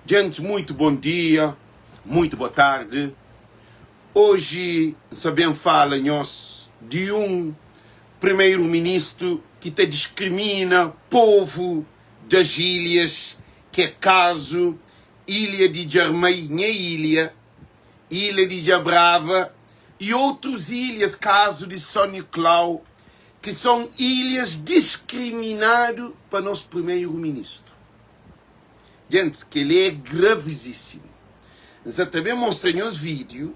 Djentis muito bom dia, muito boa tarde. Oji N sa ben fala nhos di un primeiro ministro ki ta diskrimina povu das ilhas, ki é kazu ilha di Djarmai, nha ilha, ilha di Djabrava e otrus ilhas, kazu di São Nicolau, ki son ilhas diskriminadu pa nos primeiro ministro. Gentis, kel-li é gravizísimu. N sa ta ben mostra nhos vídiu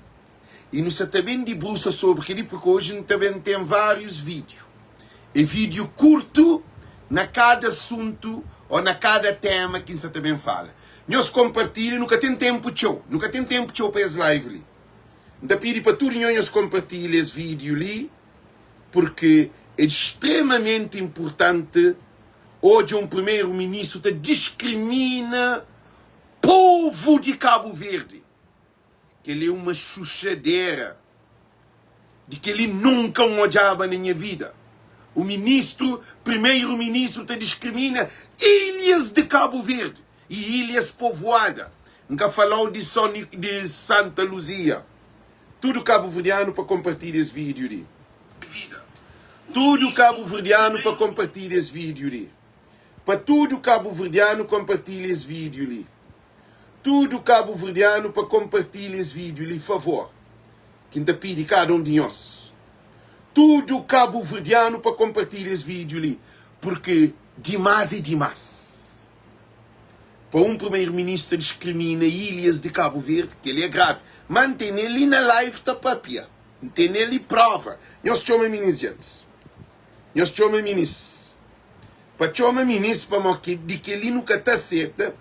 i nu sa ta ben dibrusa sobri kel-li purki oji nu ta ben ten várius vídiu. É vídiu kurtu na kada asuntu ô na kada téma ki N sa ta ben fala. Nhos konpartilha, nu ka ten ténpu txeu. Nu ka ten ténpu txeu pa es live li. N ta pidi pa tudu nho nhos konpartilha es vídiu li purki é di stremamenti inpurtanti Odja um primeiro ministro ta discrimina povo de Cabo Verde. Keli é uma xuxadera di keli nunca um odjaba na nha vida. O ministro, primeiro ministro ta discrimina ilhas de Cabo Verde e ilhas povoada. Nka falau di só di Santa Luzia. Tudo cabo-verdiano pa compartilha es vídeo li. Tudo cabo-verdiano pa compartilha es vídeo li. Pa tudo cabo-verdiano compartilha es vídeo li. Tudo cabo-verdiano pa compartilha es vídeo li, favor. Ki nta pidi cada um di nhos. Tudo cabo-verdiano pa compartilha es vídeo li, porque dimas é dimas. Pa um primeiro-ministro ta discrimina ilhas de Cabo Verde, kel-li é grave. Má N tene li na live ta papia. N tene li prova. Nhos txoma minis djentis. Nhos txoma minis. Pa txoma minis pamó ki di kel-li nu ka ta seta.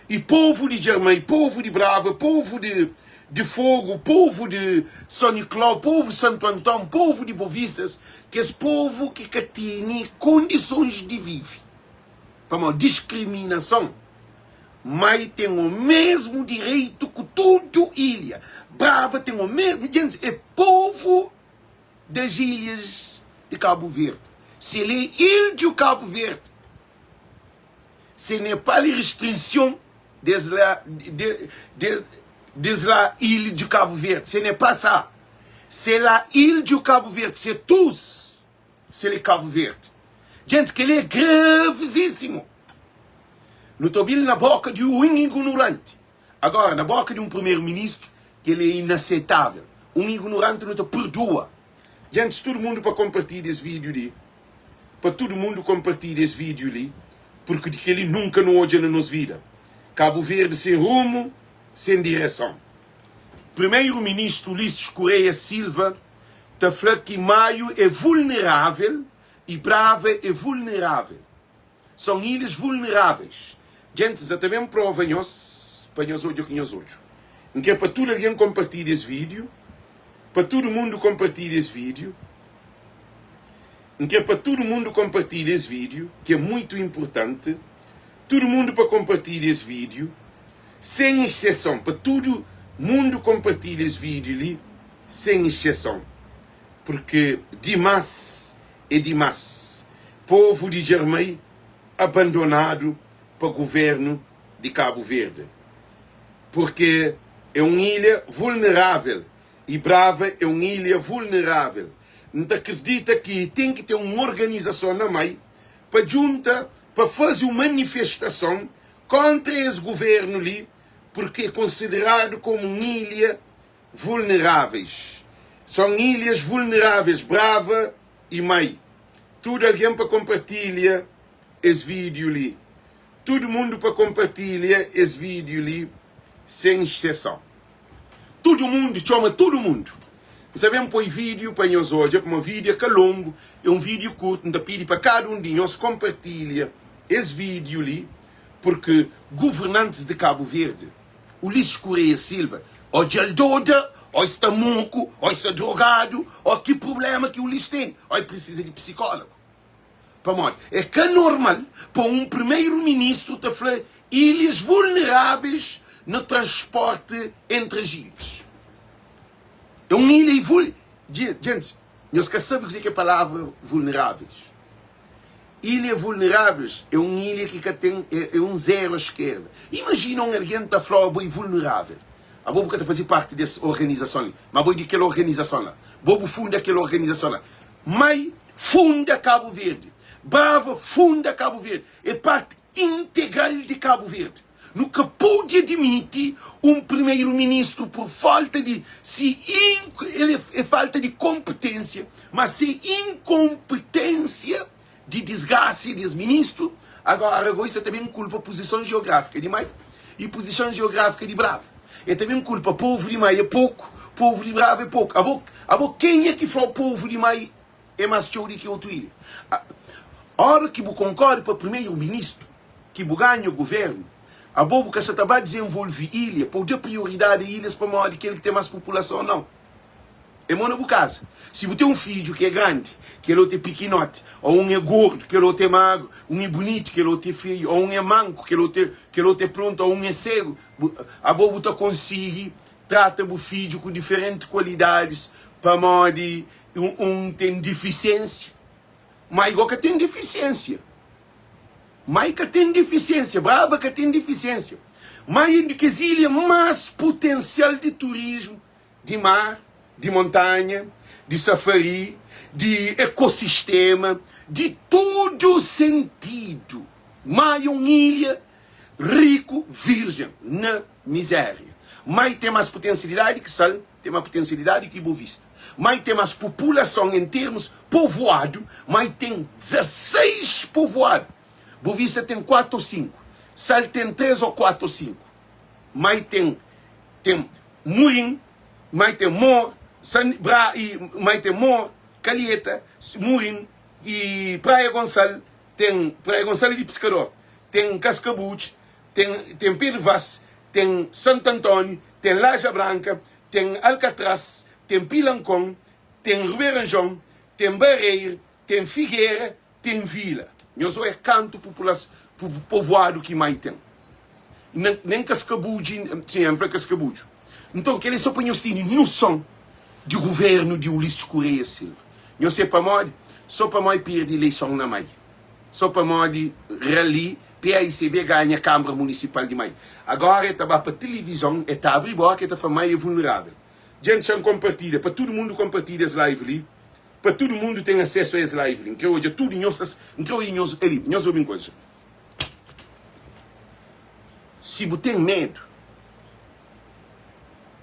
I povu di Djarmai, povu di Brava, povu di di Fogu, povu di Son Niklau, povu Santu Anton, povu di Bovistas, kes povu ki ka tene kondisons di vive. Pamodi diskriminason, mai ten o mesmu direitu ku tudu ilha. Brava ten o mesmu, djentis é povu das ilhas di Kabu Verdi. Se el é ildiu Kabu Verdi, se n'é pali restrinsion des la de de des la ildiu Kabu Verdi, se n'é pa sa, se la ildiu Kabu Verdi, se tus Se el é Cabo Verde. Djentis, kel-li é gravizísimu. Nu ta obi-l na bóka di un ignoranti. Agóra, na bóka di un primeru-ministru, kel-li é inaseitável. Un ignoranti nu ta purdua. Djentis, tudu mundu pa konpartilha es vídiu li. Pa tudu mundu konpartilha es vídiu li, purki di kel-li nunka nu odja na nos vida. Kabu Verdi sen rumu, sen direson. Primeru-ministru Ulisses Correia Silva ta fla ki Maio é vulnerável e Brava é vulnerável. São ilhas vulneráveis. Djentis, N ta ben prova nhos pa nhos odja ku nhos odju. N kre pa tudu algen konpartilha es vídiu, pa tudu mundu konpartilha es vídiu. N kre pa tudu mundu konpartilha es vídiu, ki é muitu inpurtanti. Tudu mundu pa konpartilha es vídiu, sen exseson, pa tudu mundu konpartilha es vídiu li. Sen exseson, purke dimas é dimas. Povu di Djarmai abandonadu pa guvernu di Kabu Verdi, purke é un ilha vulnerável y Brava é un ilha vulnerável. N ta kridita ki ten ki ten un organizason na mai pa djunta pa faze un manifestason kontra es guvernu li, purke é konsideradu komu un ilha vulneráveis. São ilhas vulneráveis, Brava e Mai. Tudo alguém pa compartilha es vídeo li. Tudo mundo pa compartilha es vídeo li, sem exceção. Tudo mundo, txoma tudo mundo. N sa ben poi vídeo pa nhos odja, pamo vídeo é ka longo, é um vídeo curto. N ta pidi pa cada um di nhos compartilha es vídeo li, porque governantes de Cabo Verde Ulisses Correia Silva, Ó dja-l doda, ó sta moku, ó sta drogadu, ó ki prublema ki Ulisses tene, ó el prisisa di psikólogu. Pamodi é ka normal pa un primeiro-ministru ta fla ilhas vulneráveis na transporti entri as ilhas. É un ilha vul... Djentis, nhos ka sabe kuzê ki é palavra vulneráveis. Ilha vulneráveis é un ilha ki ka ten é un zero a esquerda. Imajina un algen ta fla-u abo é vulnerável. Abo bu ka ta faze parti des organizason li, ma abo é di kel organizason la. Bo bu funda kel organizason la. Mai funda Kabu Verdi. Brava funda Kabu Verdi. É parti integral di Kabu Verdi. Nu ka pode admiti un primeiro-ministro por falta di si el é falta di konpetensia, ma se inkonpetensia di disgrasia di es ministro, agora goi sa ta ben kulpa puzison jeografika di Mai i puzison jeografika di Brava. E ta ben kulpa povu di Mai é poku, povu di Brava é poku. Abo, abo kenha ki fla povu di Mai é más txeu di ki otu ilha? Ora ki bu konkori pa primeiro-ministro, ki bu ganha governu, abo bu ka sa ta ba dizenvolve ilha pa bu da prioridadi a ilhas pamodi kel ki ten más populason nau. É mo na bu kaza. Si bu ten un fidju ki é grandi, kel otu é pikinoti, ô un é gordu, kel otu é magru, un é bunitu, kel otu é feiu, ô un é manku, kel otu é, kel otu é prontu, ô un é segu, bu, abo bu ta konsigi trata bu fidju ku diferenti kualidadis pamodi un, un ten difisiensia? Má igual ka ten difisiensia. Mai ka ten difisiensia, Brava ka ten difisiensia. Mai é un di kes ilha más putensial di turismu, di mar, di montanha, di safari, di ekosistema, di tudu sentidu. Mai é un ilha riku, virjen, na mizéria. Mai ten más putensialidadi ki sal. Ten ma putensialidadi ki Bovista. Mai ten mas populason en termus povoadu, mai ten 16 povoadu. Bovista ten 4 o 5, Sal ten 3 o 4 o 5. Mai ten ten Murin, mai ten Mor, San Bra i mai ten Mor, Calheta, Murin i Praia Gonçal, ten Praia Gonçal é di piskador, ten Cascabutx, ten ten Pedro Vaz, ten Santo António, ten Laja Branka, ten Alkatras, ten Pilankon, ten Ruberanjon, ten Bareir, ten Figera, ten Vila. Nhos oia kantu populas povoadu ki mai ten. Nen Kaskabudju, sin, N fla Kaskabudju. Nton, kel-li é so pa nhos tene noson di guvernu di Ulisses Correia Silva. Nhos se pamodi? So pamodi perde ileison na mai. So pamodi rali PAICV ganha Kanbra Munisipal di Mai. Agora e ta ba pa tilivizon, e ta abri boka e ta fla Mai e vulnerável. Djent xa N konpartilha pa tudu mundu konpartilha es live li, pa tudu mundu ten asesu a es live li. N kre odja tudu nhos ta N kre odja nhos ali. Nhos obi un koza. Si bu ten medu,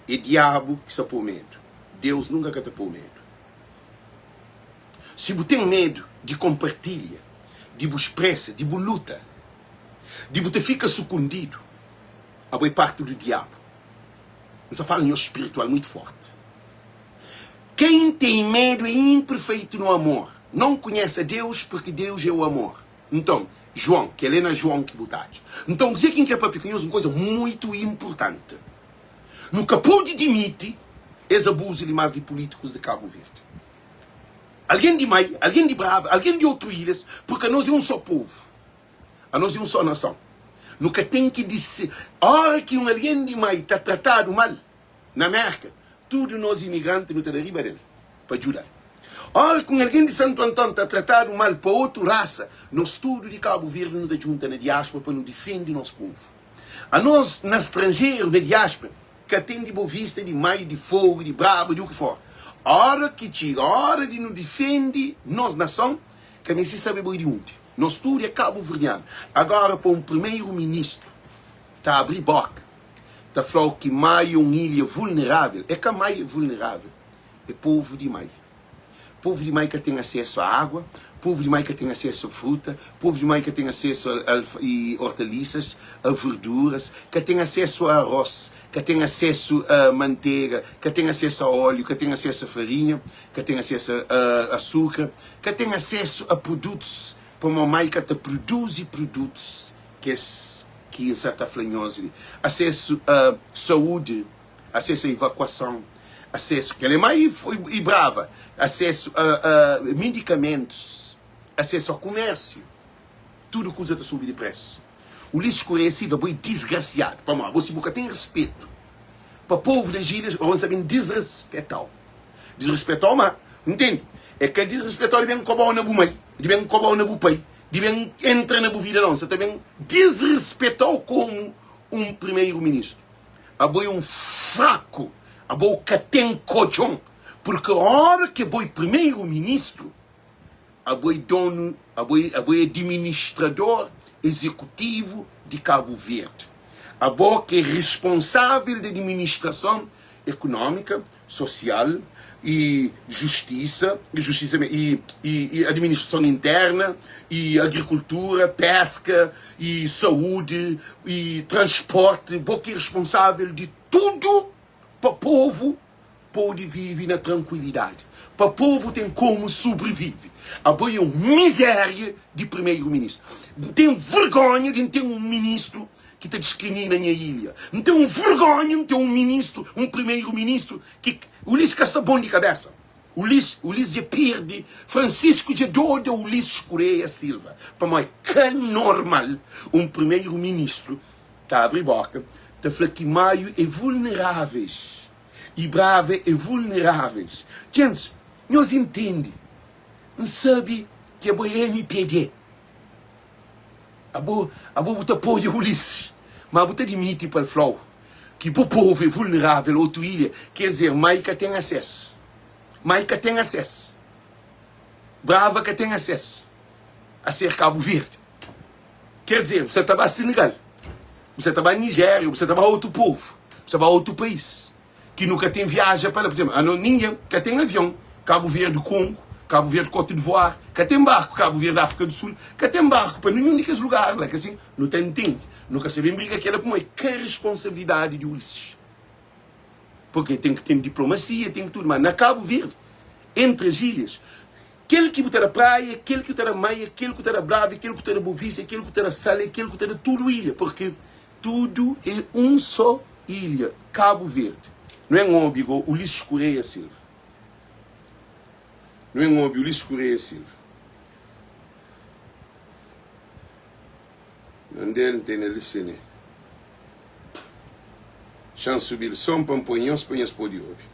e diabu ki sa pô medu. Deus nunka ka ta pô medu. Si bu ten medu di konpartilha, di bu spresa, di bu luta, di bu ta fika sukundidu, abo é parti di diabu. N sta fala nhos spiritual muitu forti. Quem tem medo é imperfeito no amor, não conhece a Deus, porque Deus é o amor. Nton, João, kel é na João ki bu ta atxa. Nton, kuzê ki N kre papia ku nhos un kuza muitu inpurtanti. Nu ka pode dimiti es abuzu li mas di pulítikus di Kabu Verdi. Algen di Mai, algen di Brava, algen di otru ilhas, purki anos é un só povu. Anos é un só nason. Nu ka ten ki dise. Óra ki un algen di Mai ta tratadu mal na Mérka, tudu nos imigranti nu ta da riba del pa djuda-l. Óra ki un algen di Santu Anton ta tratadu mal pa otu rasa, nos tudu di Kabu Verdi nu ta djunta na diáspora pa nu difende nos povu. Anos na stranjeru, na diáspora, Ka ten di Bovista, di Maio, di Fogo, di Brava, di u ki for. Ora ki txiga ora di nu difendi nos nason, ka meste sabe bo é di undi. Nos tudu é kabuverdianu. Agora pa un primeiro ministru ta abri boka ta fla-u ki Maio é un ilha vulnerável, é ka Maio é vulnerável, é povu di Maio. Povu di mai ka ten asesu a água, povu di mai ka ten asesu a fruta, povu di mai ka ten asesu a hortalisas, a verduras, ka ten asesu a arroz, ka ten asesu a mantega, ka ten asesu a óleo, ka ten asesu a farinha, ka ten asesu a asukra, ka ten asesu a produtus, pamodi mai ka ta produzi produtus kes ki N sa ta fla nhos li, asesu a saúdi. Asesu a evakuason, asesu, kel é mai i brava, asesu a a medikamentus, asesu a kumérsiu, tudu kuza ta subi di presu. Ulisses Correia Silva, bo é disgrasiadu, pamodi bo si bu ka ten respetu pa povu das ilhas, bo ta ben disrespetau. Disrespetau ma, ntende? É ka disrespetau di ben kobau na bu mai, di ben kobau na bu pai. Di ben entra na bu vida nau, N sa ta ben disrespeta-u komu un primeru-ministru. Abo é un fraku, abo ka ten kodjon, purki ora ki abo é primeru-ministru, abo é donu, abo é, abo é adiministrador ezekutivu di Kabu Verdi. Abo ki é responsável di adiministrason ekunómika, sosial i justisa, i justisa i, i, i administrason interna, i agrikultura, peska, i saúdi, i transporti, bo ki é responsável di tudu pa povu pode vive na trankuilidadi, pa povu ten komu sobrivive. Abo é un mizéria di primeru-ministru. N ten vergonha di N ten un ministru ki ta diskrimina nha ilha. N ten un vergonha N ten un ministru, un primeru-ministru ki Ulisses ka sta bon di kabesa. Ulisses, Ulisses dja perde, Francisco dja doda Ulisses Correia Silva. Pamodi ka normal un primeru-ministru ta abri boka ta fla ki Maio é vulneráveis i Brava é vulneráveis. Djentis, nhos intende, N sabe ki abo é mpd. Abo, abo bu ta apoia Ulisses, ma bu ta dimiti pa el fla-u ki bu povu é vulnerável otu ilha, ker dizer, mai ka ten asesu. Mai ka ten asesu. Brava ka ten asesu a ser Kabu Verdi. Ker dizer, bu sa ta ba Senegal, bu sa ta ba Nijéria, bu sa ta ba otu povu, bu sa ba otu país. ki nu ka ten viaja pa la. Pur izénplu, ano ningen ka ten avion Kabu Verdi Kongu, Kabu Verdi Cote d'Ivoire, ka ten barku Kabu Verdi Áfrika du Sul, ka ten barku pa ninhun di kes lugar la. Ka sin, nu ta ntende. Nu ka sa ben briga kela pamodi é ka responsabilidadi di Ulisses. Purke ten ki ten diplomasia, ten ki tudu. Ma na Kabu Verdi, entri as ilhas, kel ki bu ta da Praia, kel ki bu ta da Maia, kel ki bu ta da Brava, kel ki bu ta da Bovista, kel ki bu ta da Sal, kel ki bu ta da tudu ilha. Purke Tudu é un só ilha, Kabu Verdi. Nu en obi go Ulisses Correia Silva. Nu en obi Ulisses Correia Silva. Nondel N tene li sene. Xa N subi-l son pa N poi nhos pa nhos pode obi.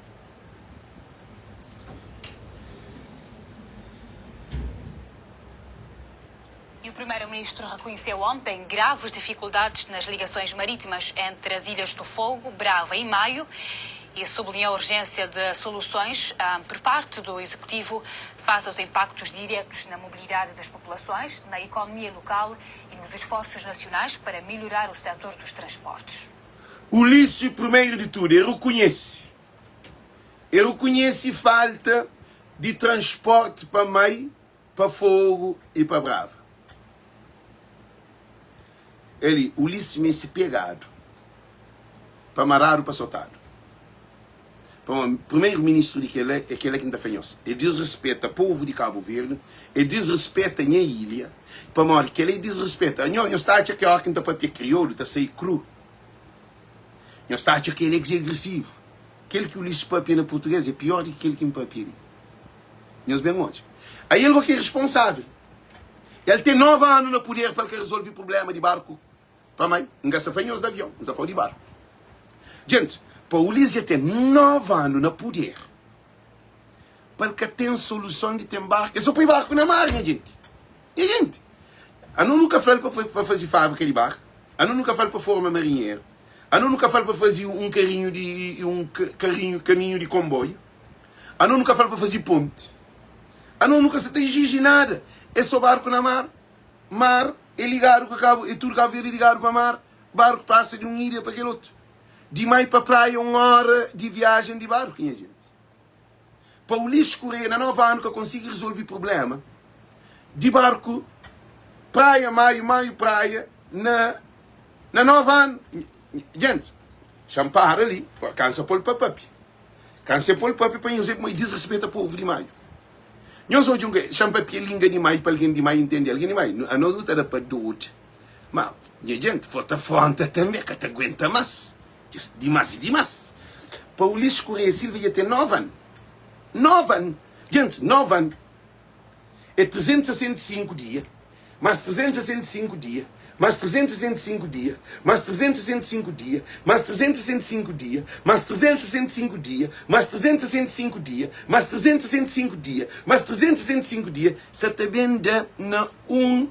E o primeiro-ministro reconheceu ontem graves dificuldades nas ligações marítimas entre as ilhas do Fogo, Brava e Maio e sublinhou a urgência de soluções ah, por parte do executivo face aos impactos diretos na mobilidade das populações, na economia local e nos esforços nacionais para melhorar o setor dos transportes. Ulisses, primeiro de tudo, ele reconhece. Ele reconhece falta de transporte para Maio pa Fogo i pa Brava. El Ulisses meste pegadu pa maradu pa sotadu. Pamodi primeru ministru di kela é kela ki N ta fla nhos. E disrespeta povu di Kabu Verdi, e disrespeta nha ilha, pamodi kela e disrespeta. Anho, nhos ta atxa ki ora ki N ta papia kriolu ta sai kru? Nhos ta atxa ki el é agresivu? Kel ki Ulisses papia na purtuges é pior di ki kel ki N papia li. Nhos ben odja. Aí el ki é responsável. El ten 9 anu na puder pa el ka resolve problema di barku pa mai. N ka sa fla nhos di avion, N sa fla di barku. Gente, pa Ulisses dja ten 9 anu na puder pa el ka ten soluson di ten barku. É só poi barku na mar, nha gente. Nha gente, anu nu ka fla-l pa, pa faze fábrika di barku, anu nu ka fla-l pa forma marinheru, anu nu ka fla-l pa faze un karinhu di un karinhu, kaminhu di konboiu. Ano nu ka fala pa fazi ponti. Ano nu ka sa ta exigi nada. É só barku na mar. Mar é ligadu ku Kabu, é tudu Kabu Verdi ligadu pa mar. Barku pasa di un ilha pa kel otu. Di Mai pa praia un ora di viajen di barku, nha jenti. Pa Ulisses Correia na 9 anu ka konsigi resolvi problema di barku praia Maio, Maio praia na na 9 anu. Jenti, xa-m para li, pa kansa pol pa papia. Kanse pol papia pa nhos é kuma e disrespeta povu di Maio. Nhos odja un xa-m papia linga di Maio pa algen di Maio intende. Algen di Maio, anos nu ta da pa dodu. Ma nha jenti for ta fronta tanbe ka ta aguenta mas. Dja dimas e dimas. Pa Ulisses Correia Silva dja ten 9 anu. 9 anu. Jenti, 9 anu é 365 dia, más 365 dia, más 365 dia, más 365 dia, más 365 dia, más 365 dia, más 365 dia, más 365 dia, más 365 dia, sa ta ben da na un.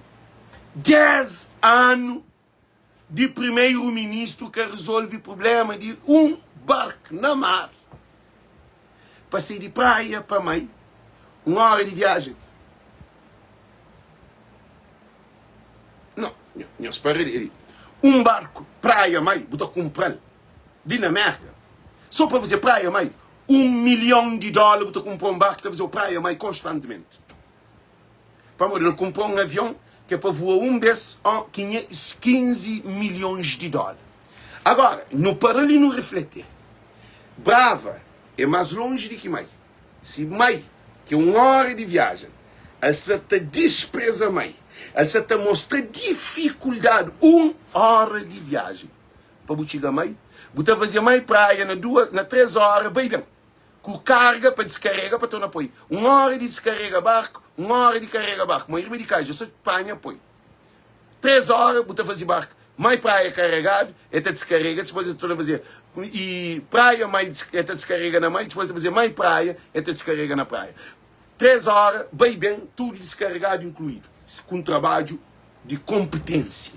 10 anu di primeiro ministro ka resolve problema di um barco na mar pa sai di praia pa mai um hora di viagem. Não, nhos para di um barco praia mai bu ta cumpral li na Merca só pa fazer praia mai um milhão di dólar bu ta cumpra um barco ta fazer praia mai constantemente. Pamodi el kunpra un avion ki é pa voa un bês ó 15 milhons di dóla. Agora, nu para li nu reflete. Brava é más lonji di ki Mai. Si Mai, ki é un óra di viajen, el sa ta dispreza Mai, el sa ta mostra difikuldadi un óra di viajen pa bu txiga Mai, bu ta faze Mai Praia na duas, na três óra, bai ben. Ku karga pa diskarega pa torna poi. Un óra di diskarega barku, un óra di karega barku. Ma riba di kaja so panha poi. 3 óra bu ta faze barku mai praia karegadu, e ta diskarega, dispôs e ta torna faze i praia mai e ta diskarega na mai, dispôs e ta faze mai praia e ta diskarega na praia. 3 óra bai ben tudu diskaregadu inkluídu ku un trabadju di konpetênsia.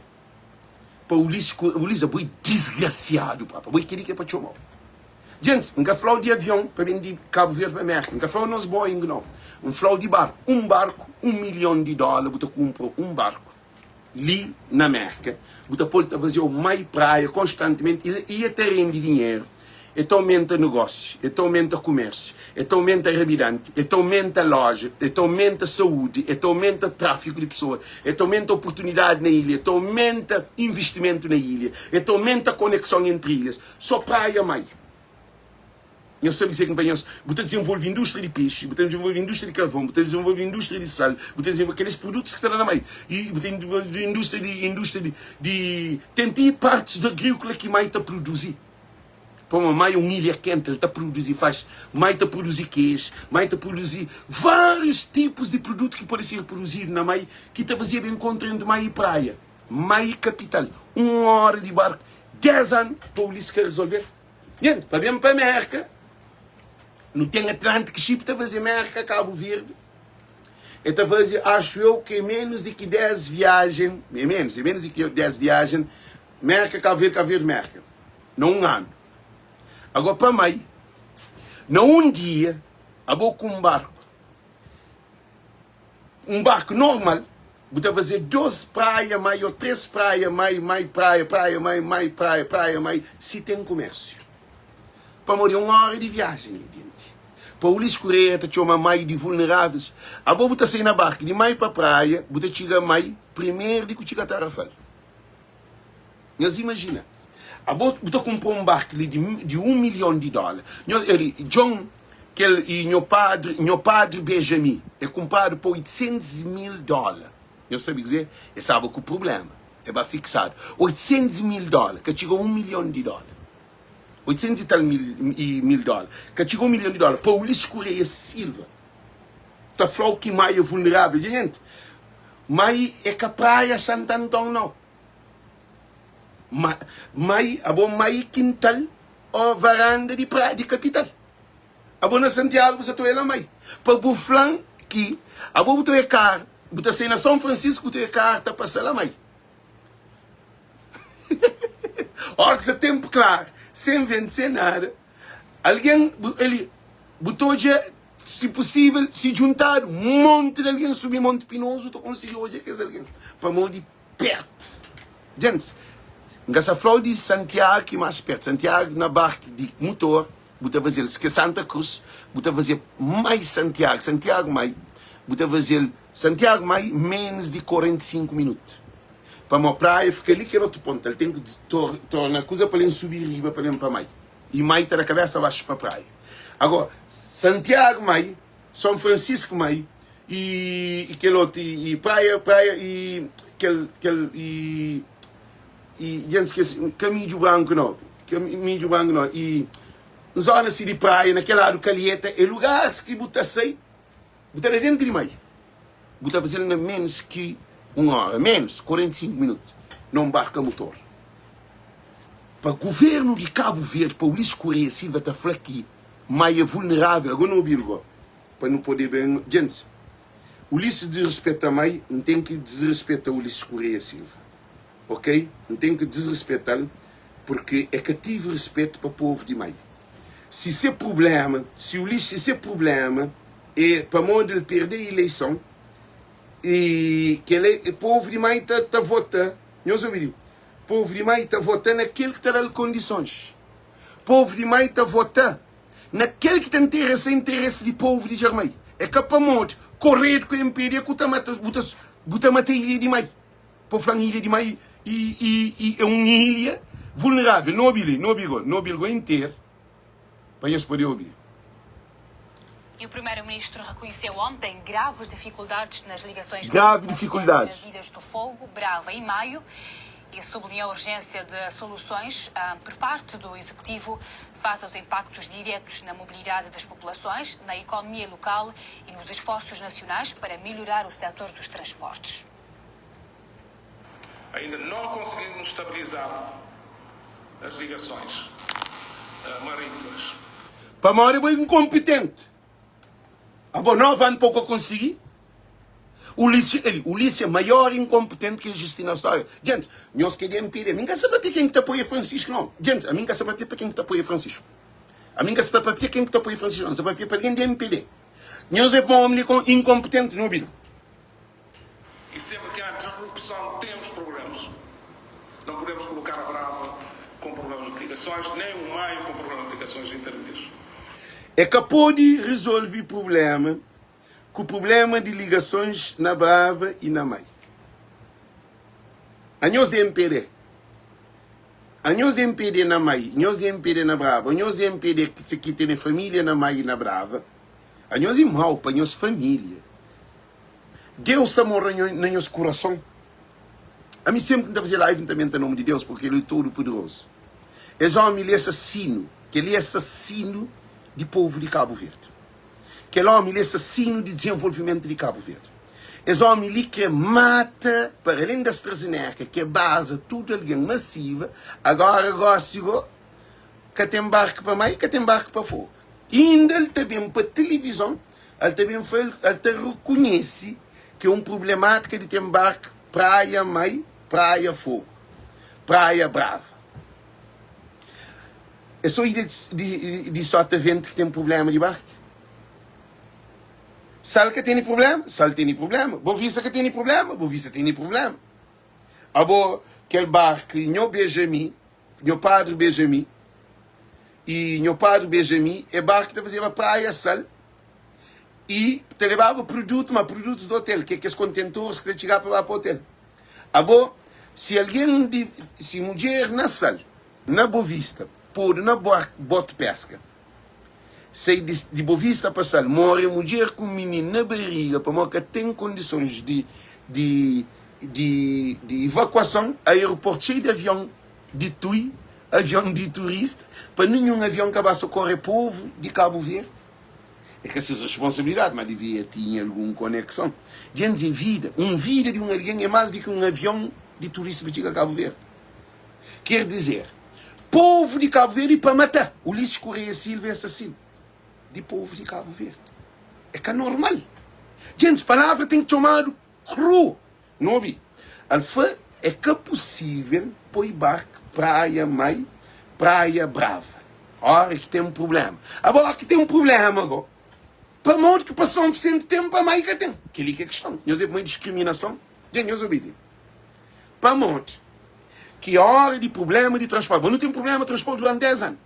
Pa Ulisses, Ulisses abo é disgrasiadu papa, abo é keli ki é pa txomau. Djentis, N ka flau di avion pa ben di Kabu Verdi pa Merka, N ka flau nos Boeing nau, N flau di barku. Un barku, un milhon di dóla bu ta kunpra un barku li na Merka, bu ta pô-l ta fazê-u mai praia konstantimenti i e ta rende dinheru, e ta aumenta nogósiu, e ta aumenta kumérsiu, e ta aumenta rabidanti, e ta aumenta lója, e ta aumenta saúdi, e ta aumenta tráfiku di pesoa, e ta aumenta oportunidadi na ilha, e ta aumenta investimentu na ilha, e ta aumenta konekson entri ilhas. Só praia mai. Nhos sabe kuzê ki N fla nhos? Bu ta dizenvolve indústria di pexi, bu ta dizenvolve indústria di karvon, bu ta dizenvolve indústria di sal, bu ta dizenvolve kelis produtus ki ta da na mai, i bu ta dizenvolve indústria di indústria di di ten ti partis di agríkola ki mai ta produzi. Pamodi mai é un ilha kenti, el ta produzi faz, mai ta produzi keju, mai ta produzi várius tipus di produtu ki pode ser produzidu na mai ki ta fazeba enkontru entri mai i praia. Mai i kapital, un óra di barku. 10 anu pa Ulisses ka resolve. Gente, pa ben pa Merka, nu ten Atlantic Ship ta faze Merka, Cabo Verde. E ta faze, acho eu, que é menos de que 10 viagem, é menos, é menos de que 10 viagem, Merka, Cabo Verde, Cabo Verde, Merka. Na um ano. Agora pa mai, na um dia, abo ku um barco, Un barku normal, bu ta faze dos praia mai o tres praia mai, mai praia, praia mai, mai praia, praia mai, si ten kumersiu. Pamodi é un ora di viajen li dinti. Pa Ulisses Correia ta txoma mai di vulneráveis. Abo bu ta sai na barku di mai pa praia, bu ta txiga mai primeru di ku txiga Tarrafal. Nhos imajina, abo bu ta kunpra un barku li di, di un milhon di dóla. Nho, eli, Djon, kel, i nho padri, nho padri Benjami, e kunpradu pa 800 mil dóla. Nhos sabe kuzê? E staba ku prubléma, e ba fiksadu. 800 mil dóla, ka txiga un milhon di dóla. 800 i tal mil, i mil dóla, ka txiga un milhon di dóla. Pa Ulisses Correia Silva ta fla-u ki Mai é vulnerável. Dja gente, Mai é ka praia Santanton, nau. Ma, mai, abo mai kintal o varanda di pra, di kapital. Abo na Santiago bu sa ta oia la mai. Pa bu flan ki abo bu ta oia kar, bu ta sai na São Francisco bu ta oia kar ta pasa la mai. Ora ki sa tempu klar, sem vento, sem nada, algen, bu, ali, bu ta odja, si possível, si djuntadu monti di algen subi Monte Pinoso, ta konsigi odja kes algen. Pamodi pert. Djentis, N ka sa fla-u di Santiagu ki más pert. Santiagu na barku di mutor bu ta faze-l ke Santa Cruz, bu ta faze mai Santiagu, Santiagu mai, bu ta faze-l Santiagu mai menos di 45 minutu. Pamó praia fika li kel otu ponta, el ten ki torna kuza pa len subi riba pa ben pa mai. I mai ta da kabesa baxu pa praia. Agora, Santiagu mai, São Francisco mai, i, i kel otu i, i praia praia i kel kel i i dja N skese ka midju branku no ka midju branku no i zona si di praia na kel ladu Calheta é lugaris ki bu ta sai bu ta da dentu di mai bu ta fazel na menus ki un ora menus 45 minutu na un barka mutor pa guvernu di Kabu Verdi pa Ulisses Correia Silva ta fla ki mai é vulnerável agora nu obi-l go. Pa nu pode ben. Djentis. Ulisses disrespeta mai, N ten ki disrespeta Ulisses Correia Silva. Ok? N ten ki disrespeta-l porque e ka tive respetu pa povu di mai. Si se prublema, si Ulisses se prublema e pamodi el perde ileison e kel e povu di mai ta ta vota, nhos obi li, povu di mai ta vota na kel ki ta da-l kondisons. Povu di mai ta vota na kel ki ta interesa interesi di povu di Djarmai. É ka pamodi koredu ku MPD ku ta mata bu ta bu ta mata ilha di mai. Pa fla-m ilha di mai i i i é un ilha vulnerável. No obi li, no obi go, no obi-l go inter pa nhos pode obi. E o primeiro-ministro reconheceu ontem graves dificuldades nas ligações Grave marítimas entre dificuldades. as ilhas do Fogo, Brava e Maio e sublinhou a urgência de soluções por parte do Executivo face aos impactos diretos na mobilidade das populações, na economia local e nos esforços nacionais para melhorar o setor dos transportes. Ainda não conseguimos estabilizar as ligações marítimas. Pamodi bo é inkompetenti. Abo 9 anu pa bu ka konsigi? Ulisses, eli, Ulisses é maior inkompetenti ki existi na stória. Djentes, nhos ke di MPD, mi nka sa papia ken ki ta apoia Francisco não. Djentes, ami nka sa papia pa ken ki ta apoia Francisco. Ami nka sa papia ken ki ta apoia Francisco não, nsa papia pa algen di MPD. Nhos é pa omi li inkompetenti, nu obi-l. E sempre que há disrupção temos problemas. Não podemos colocar a Brava com problemas de ligações, nem o Maio com problemas de ligações intermedias. É ka pode resolve problema ku problema di ligasons na Brava i na Mai. Anhos di MPD, anhos di MPD na Mai, nhos di MPD na Brava, anhos di MPD ki tene familia na Mai i na Brava, anhos e mau pa nhos familia. Deus ta mora na nhos kurason. Ami senpri ki N ta faze live N ta menta nomi di Deus porque El é todo poderoso. Es omi li é assassinu, kel-li é assassinu di povu di Kabu Verdi. Kel omi li é assassinu di dizenvolvimentu di Kabu Verdi. Es omi li kre mata, para alén di AstraZeneca ke baza tudu algen masiva, agora gosi go ka ten barku pa mai, ka ten barku pa fogu. Inda el ta ben pa tilivizon El ta ben fla, el ta rekonhese ki é un prublemátika di ten barku Praia Mai, Praia Fogu, Praia Brava. É sô ilha di, di Sotavento ki ten prubléma di barku? Sal ka tene prubléma? Sal tene prubléma. Bovisa ka tene prubléma? Bovisa tene prubléma. Abo, kel barku Nho Bejami, Nho Padre Bejami, i Nho Padre Bejami é barku ki ta fazeba Praia Sal i ta lebaba produtu, ma produtus di hotel, ki é kes kontentoris ki ta txiga pa ba pa hotel. Abo, si algen di, si mudjer na Sal, na Bovista, podu na boti peska, sai di, di Bovista pa Sal, more mudjer ku mininu na bariga pamodi ka ten kondisons di, di, di, di evakuason, aeroportu xeiu di avion di tui, avion di turista, pa ninhun avion ka ba sokore povu di Kabu Verdi. É ka ses responsabilidadi, ma devia tinha algun konekson. Djentis é vida, un vida di un algen é más di ki un avion di turista pa txiga Kabu Verdi. Ker dizer, povu di Kabu Verdi pa mata Ulisses Correia Silva é assassinu di povu di Kabu Verdi. É ka normal. Djentis, palavra ten ki txomadu kru. Nu obi, al fla é ka pusível poi bark Praia Mai, Praia Brava óra ki ten prubléma. Aba óra ki ten prubléma go, pamodi ki pa Son Visenti ten, pa Mai ka ten? Kel-li ki é kiston. Nhos é pamodi diskriminason? Dja nhos obi li. Pamodi ki óra di prubléma di transporti, bo nu ten prubléma di transporti duranti 10 anu.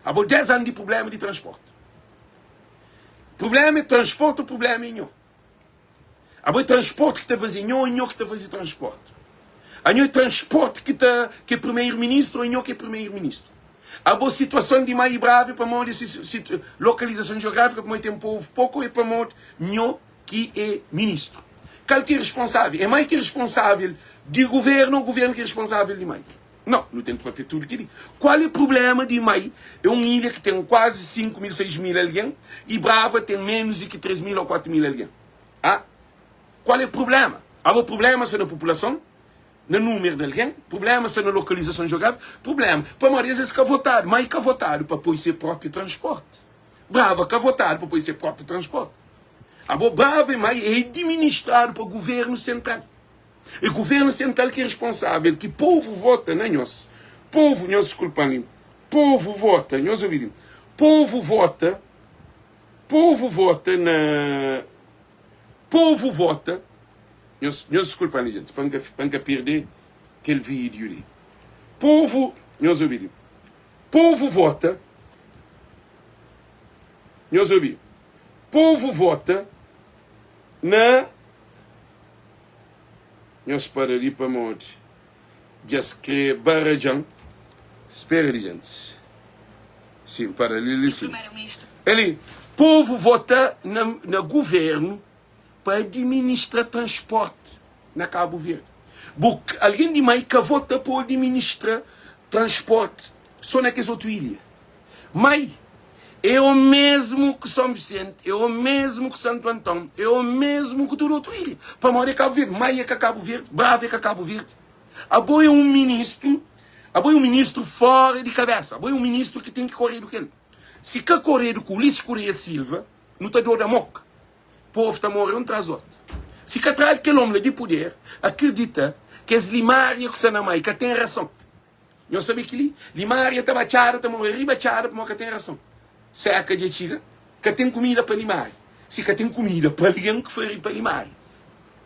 Abo 10 anu di prubléma di transporti. Prubléma é transporti ou prubléma é nho? Abo é transporte ki ta faze nho ou nho ki ta faze transporte? Anho é transporte ki ta ki é primeiro ministro ou nho ki é primeiro ministro? Abo situason di Mai Brava é pamodi si, si, lokalizason geográfika pamodi ten povo poku ou é pamodi nho ki é ministro? Kal ki é responsável? É Mai ki é responsável di governo ou governo ki é responsável di Mai? Não, nu ten ki papia tudu kel-li. Kual é prubléma di Mai? É un ilha ki ten kuazi 5 mil, 6 mil algen i Brava ten ménus di ki 3 mil ô 4 mil algen. Ah, kual é prubléma? Abo prubléma sta na populason, na númeru di algen, prubléma sta na lokalizason jeográfiku, prubléma pamodi es es ka votadu, Mai ka votadu pa poi se própi transporti, Brava ka votadu pa poi se própi transporti. Abo Brava e Maio é adiministradu pa governu sentral. É governu sentral ki é responsável, ki povu vota na nhos. Povu, nhos diskulpa-m, povu vota, nhos obi li, povu vota, povu vota na, povu vota, nhos, nhos diskulpa-m li, gente, pa N ka, pa N ka perde kel vídiu li. Povu, nhos obi li, povu vota, nhos obi, povu vota na. Nhos para li pamodi dja-s kre baradja-m. Spera li gentis. Sin, para li li sin. Eli, povu vota na, na guvernu pa adiministra transporti na Kabu Verdi. Bu, algen di mai ka vota pa adiministra transporti so na kes otu ilha. Mai é o mesmu ki Son Visenti, é o mesmu ki Santu Anton, é o mesmu ki tudu otu ilha. Pamodi é Kabu Verdi. Mai é ka Kabu Verdi, Brava é ka Kabu Verdi. Abo é un ministru, abo é un ministru fora di kabesa. Abo é un ministru ki ten ki koredu ku el. Si ka koredu ku Ulisses Correia Silva, nu ta doda moka. Povu ta morre un tras otu. Si ka tradu kel omi la di puder, akredita kes limaria ku sta na mai ka ten rason. Nhos sabe kili? Limaria ta ba txada, ta more riba txada pamodi ka ten rason. Seka dja txiga, ka ten kumida pa limaria. Si ka ten kumida pa algen, ki fari pa limaria?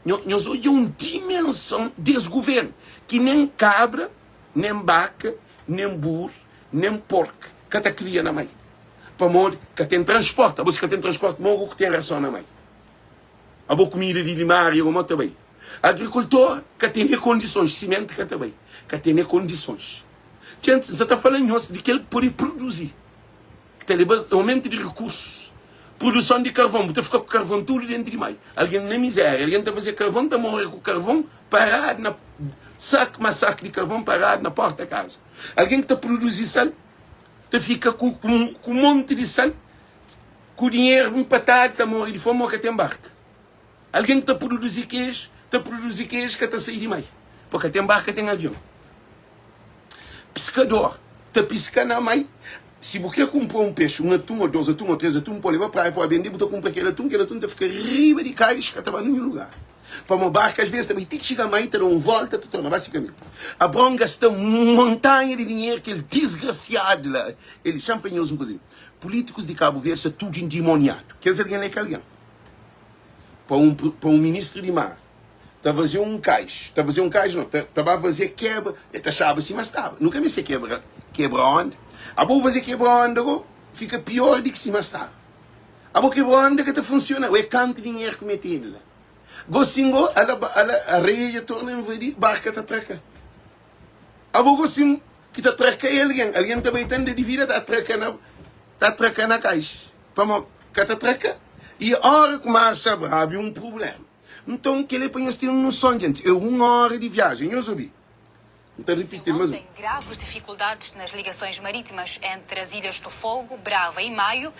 Nhos odja un dimenson des guvernu ki nen kabra, nen baka, nen buru, nen porku ka ta kria na mai. Pamodi ka ten transporti. Abo si ka ten transporti, mogu ku ten rason na mai? Abo kumida di limaria gomo ta bai? Agrikultor ka tene kondisons, simenti ka ta bai, ka tene kondisons. Txente, N sa ta fala nhos di kel ki pode produzi, ki ta leba aumentu di rikursus, produson di karvon, bu ta fika ku karvon tudu dentu di mai. Algen na mizeria, algen ta faze karvon, ta more ku karvon paradu na sak ma sak di karvon paradu na porta kaza. Algen ki ta produzi sal, ta fika ku ku monti di sal, ku dinheru npatadu, ta more di fomi, mo ka ten barka. Algen ki ta produzi keju, ta produzi keju ka ta sai di mai, pa ka ten barka ten avion. Piskador ta piska na mai. Si bu kre kunpra un pexi, un atun ô dos atun ô tres atun pa leba praia pa bende, bu ta kunpra kel atun, kel atun ta fika riba di kais ka ta ba ninhun lugar. Pamodi barka asves ta bai ti txiga mai, ta da un volta ta torna ba si kaminhu. Abraon gasta un montanha di dinheru, kel disgrasiadu la, el xa-m fla nhos un kuza li, pulítikus di Kabu Verdi sta tudu indimoniadu. Kes algen la é ka algen. Pa un pa un ministru di mar ta faze un kais, ta faze un kais no, ta ta ba faze kebra, e ta xaba sima staba. Nu ka meste kebra kebra onda. Abo bu faze kebra onda go, fika pior di ki sima staba. Abo kebra onda ka ta funciona, o é kantu dinheru ku metedu la. Gosin go, ala ala areia dja torna invadi, barka ta traka. Abo gosin ki ta traka é algen, algen ta bai ta anda di vida ta traka na ta traka na kais. Pamodi ka ta traka i ora ku mar sta brabu é un prubléma. Nton, kel-li é pa nhos ten un noson, gentis, é un óra di viajen. Nhos obi, N ta ripiti-l más un. Ontem, graves dificuldades nas ligações marítimas entre as ilhas do Fogo, Brava e Maio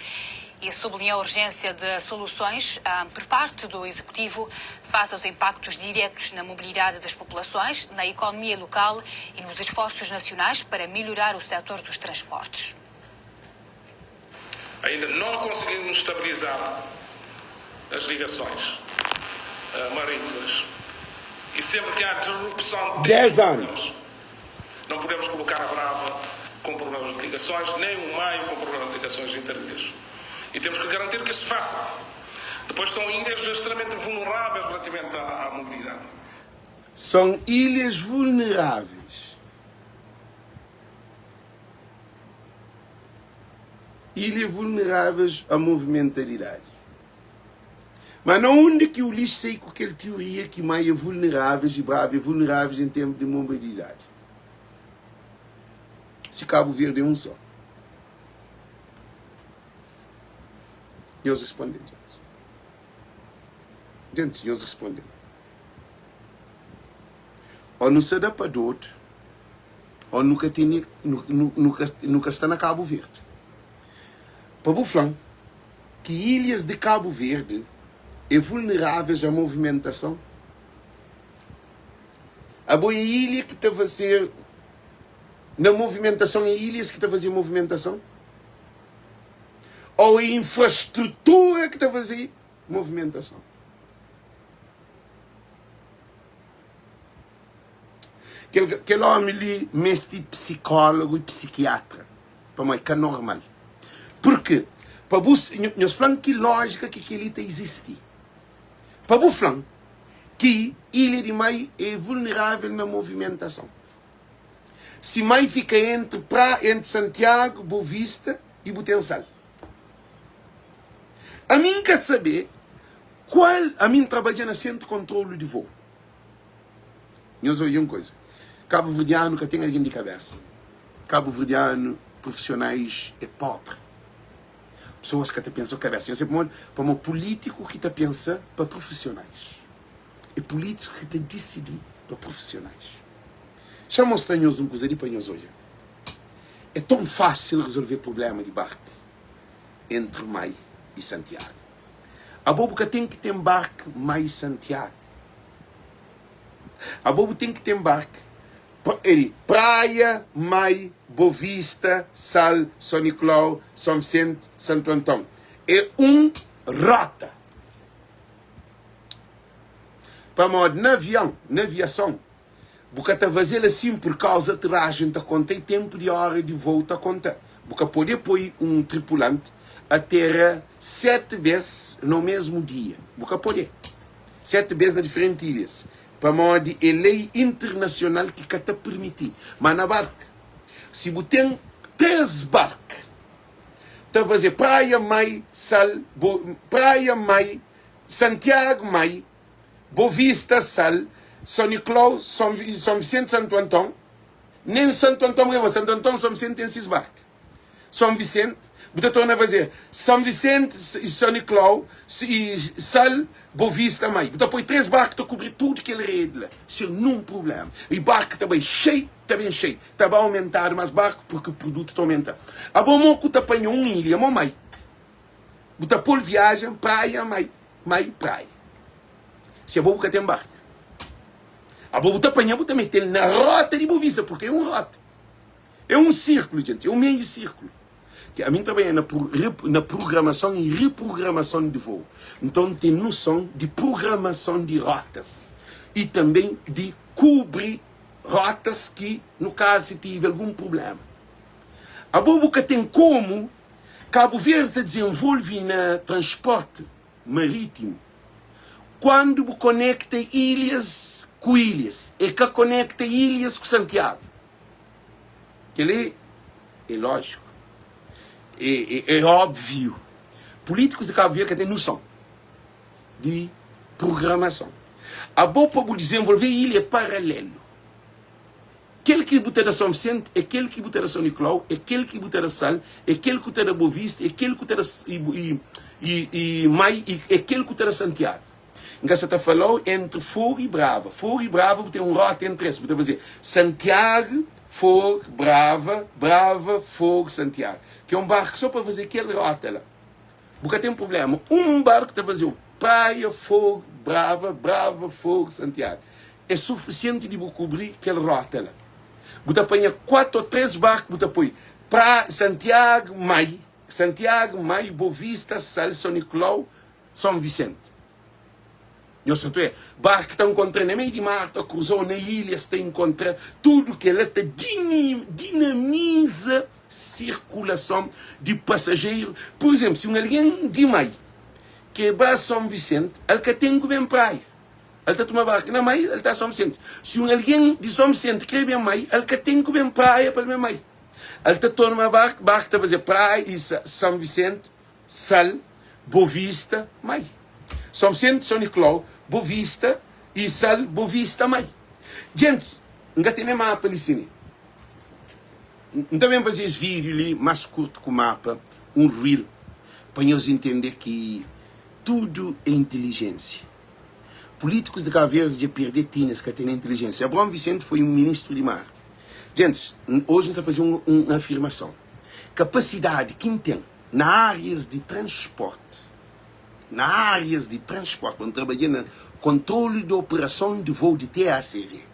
e sublinhou a urgência de soluções por parte do Executivo face aos impactos diretos na mobilidade das populações, na economia local e nos esforços nacionais para melhorar o setor dos transportes. Ainda não conseguimos estabilizar as ligações marítimas e sempre que há disrupção temos 10 anu. problemas. Não podemos colocar a Brava com problemas de ligações, nem o Maio com problemas de ligações interilhas. E temos que garantir que isso se faça. Depois são ilhas extremamente vulneráveis relativamente à, à mobilidade. São ilhas vulneráveis. Ilha vulneráveis a movimentalidade. Ma na undi ki Ulisses sai ku kel tioria ki mai é vulneráveis e brava é vulneráveis em tempo de mobilidade? Si Cabo Verde é um só. Nhos responde, gente. Gente, nhos responde. Ó nu sa da pa dodu. Ó nu ka tene nu nu nu ka nu ka sta na Kabu Verdi. Pa bu fla-m ki ilhas di Kabu Verdi é vulneráveis a movimentason? Abo é ilha ki ta fazer na movimentason é ilhas ki ta fazer movimentason? Ou é infrastrutura ki ta fazer? Movimentason. Kel, kel ómi li meste psikólogu i psikiatra, pamodi é ka normal. Purki, pa bu, nhos fla-m ki lójika ki kel-li ta izisti. Pa bu fla-m ki Ilha di Mai é vulnerável na movimentason. Si Mai fika entri pra, entri Santiagu, Bovista i bu ten Sal. Ami N ka sabe kual, ami N trabadja na Sentru Kontrolu di Voo. Nhos odja un koza, kabuverdianu ka ten algen di kabesa. Kabuverdianu profisionais é pobri. Pesoas ka ta pensa ku kabesa. Nhos sabe pamodi? Pamodi pulitiku ki ta pensa pa profisionais. É pulitiku ki ta disidi pa profisionais. Xa mostra nhos un kuza li pa nhos odja. É ton fasil rezolve prublema di barku entri Mai i Santiagu. Abo bu ka ten ki ten barku Mai Santiagu. Abo bu ten ki ten bark pa eri Praia, Mai, Bovista, Sal, São Nicolau, São Vicente, Santo Antão. É un rota. Pamodi na avião, na aviason, Bu ka ta faze-l asin purkauza aterrajen ta konta y tenpu di óra di vôu ta konta. Bu ka pode poi un tripulanti aterra seti bês no mesmu dia. Bu ka pode. Seti bês na diferenti ilhas, pamodi é lei internasional ki ka ta pirmiti. Ma na barku, si bu ten três barku ta faze Praia, Mai, Sal, bo, Praia, Mai, Santiagu, Mai, Bovista, Sal, São Nicolau, São, São Vicente, Santo Antão, nem Santo Antão, porque Santo Antão, São Vicente tem seis barcos. São Vicente, bu ta torna fazer São Vicente e São Nicolau e Sal, Bovista, Mai. Bu ta poi três barcos ta cobrir tudo kel rede lá, sem nenhum problema. E barco ta bai cheio, ta bem cheio. Ta bai aumentado mais barco porque produto ta aumenta. Abo mo ku ta panha um ilha, mo mai. Bu ta pol viaja praia mai mai praia si abo bu ka ten barka abo bu ta panha bu ta metel na rota di Bovista porque é um rota é um círculo gente é um meio círculo que a mim trabalha na, na programação e reprogramação de voo então tem noção de programação de rotas e também de cobrir rotas que no caso se tive algum problema abo bu ka ten como Kabu Verdi ta dizenvolve na transporti marítimu kuandu bu konekta ilhas ku ilhas, e ka konekta ilhas ku Santiagu. Kel-li é lójiku, é é óbviu. Pulítikus di Kabu Verdi ka ten nuson di prugramason. Abo pa bu dizenvolve ilha é paralelu. Kel ki bu ta da São Vicente é kel ki bu ta da São Nicolau, é kel ki bu ta da Sal, é kel ku ta da Boa Vista, é kel ku ta da e, e, e Mai, e é kel ku ta da Santiago. N ka sa ta falau entre Fogo e Brava. Fogo e Brava bu ten un rota entre es. Bu ta faze Santiago, Fogo, Brava, Brava, Fogo, Santiago. Ki é un barku só pa faze kel rota la. Bu ka ten problema. Un barku ta faze-u Praia, Fogo, Brava, Brava, Fogo, Santiago. É sufisienti di bu kubri kel rota la. Bu ta panha 4 ô 3 barku bu ta poi pra Santiago, Mai, Santiago, Mai, Bovista, Sal, São Nicolau, São Vicente. Nhos sa ta Barku ta nkontra na meiu di mar, ta kruza-u na ilhas, ta inkontra tudu kel-la ta dinamiza sirkulason di pasajeru. Pur izénplu, si un algen di Mai ke ba Son Visenti, el ka ten ku ben praia. El ta tuma barku na Mai, el ta Son Visenti. Si un algen di Son Visenti kre ben Mai, el ka ten ku ben praia pa el ben Mai. El ta toma barku, barku ta faze praia i Son Visenti, Sal, Bovista, Mai. Son Visenti, Son Nicolau, Bovista i Sal, Bovista, Mai. Gentis, N ka tene mapa li sini. N ta ben faze es vídiu li más kurtu ku mapa, un reel, pa nhos intende ki tudu é intilijénsia. Pulítikus di Kabu Verdi dja perde tina, es ka tene intilijénsia. Abraão Vicente foi un ministru di mar. Gentis, oji N sta faze un un afirmason. Kapasidadi ki N ten na árias di transpórti, na árias di transpórti, pa N trabadja na kontrolu di operason di voo di TACV,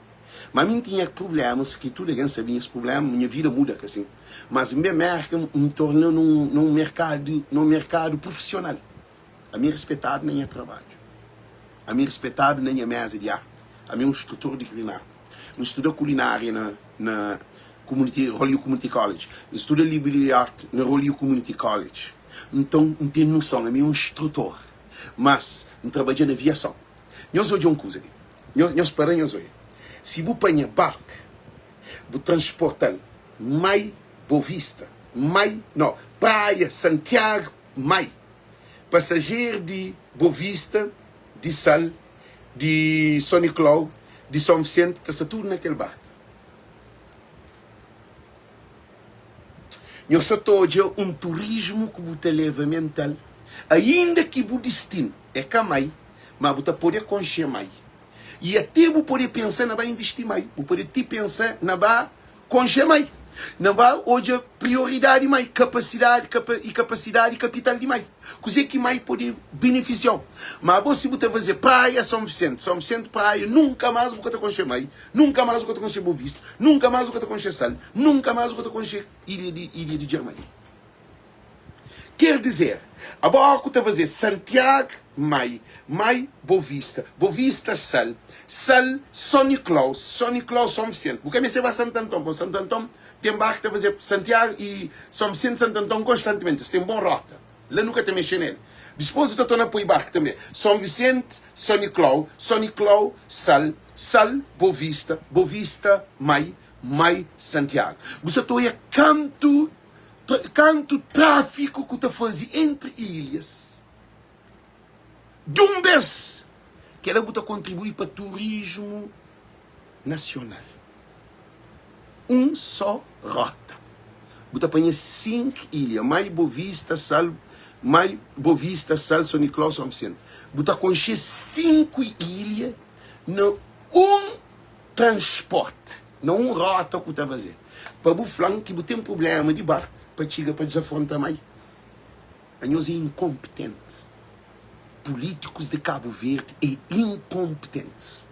Ma mi N tinha prublémas ki tudu algen sabe nhas prubléma, nha vida muda ka sin. Mas N ben Mérka, N torna nun, nun merkadu, nun merkadu prufisional. Ami é rispetadu na nha trabadju. Ami é rispetadu na nha meza di arti. Ami é un instrutor di kulinária. N studa kulinária na na Community, Holyoke Community College. N studa Liberal Art na Holyoke Community College. Nton, N ten noson. Ami é un instrutor. Mas, N trabadja na aviason. Nhos odja un kuza li. Nhos, nhos para nhos odja. Si bu panha barku, bu transporta-l Mai, Bovista, Mai, no, Praia, Santiagu, Mai. Pasajer di Bovista, di Sal, di Son Niklau, di Son Visenti ta sta tudu na kel barku. Nhos sa ta odja un turismu ku bu ta leva mental, ainda ki bu distinu é ka mai, ma bu ta pode konxe mai. I ate bu pode pensa na ba invisti mai, bu pode ti pensa na ba konxe mai, na ba odja prioridadi mai, kapasidadi i kapasidadi i kapital di mai. Kuze ki mai pode benefisiau. Ma abo si bu ta faze praia São Vicente, São Vicente praia, nunka mas bu ka ta konxe mai, nunka mas bu ka ta konxe Boa Vista, nunka mas bu ka ta konxe Sal, nunka mas bu ka ta konxe ilha di ilha di Djermai. Ker dizer, abo óra ku ta faze Santiag, Mai, Mai, Bovista, Bovista, Sal, Sal, Son Niklau, Son Niklau, Son Visenti. Bu ka meste ba Sant Anton, pamodi Sant Anton ten bar ki ta faze Santiag i Son Visenti, Sant Anton konstantimenti. Es ten bon rota. La nu ka ta mexe nel. Dispos nu ta torna poi barku tanbe. Son Visenti, Son Niklau, Son Niklau, Sal, Sal, Bovista, Bovista, Mai, Mai, Santiagu. Bu sa ta oia kantu Kantu tráfiku ku ta faze entri ilhas di un bês, kel-la bu ta kontribui pa turismu nasional. Un só róta, bu ta panha 5 ilha, Mai, Bovista, Sal, Mai, Bovista, Sal, São Nicolau, São Vicente. Bu ta konxe 5 ilha na un transporti, na un róta ku ta faze. Pa bu fla-m ki bu ten prubléma di barku pa txiga pa dizafronta mai, anhos é inkonpitenti. Pulítikus di Kabu Verdi é inkonpitentis.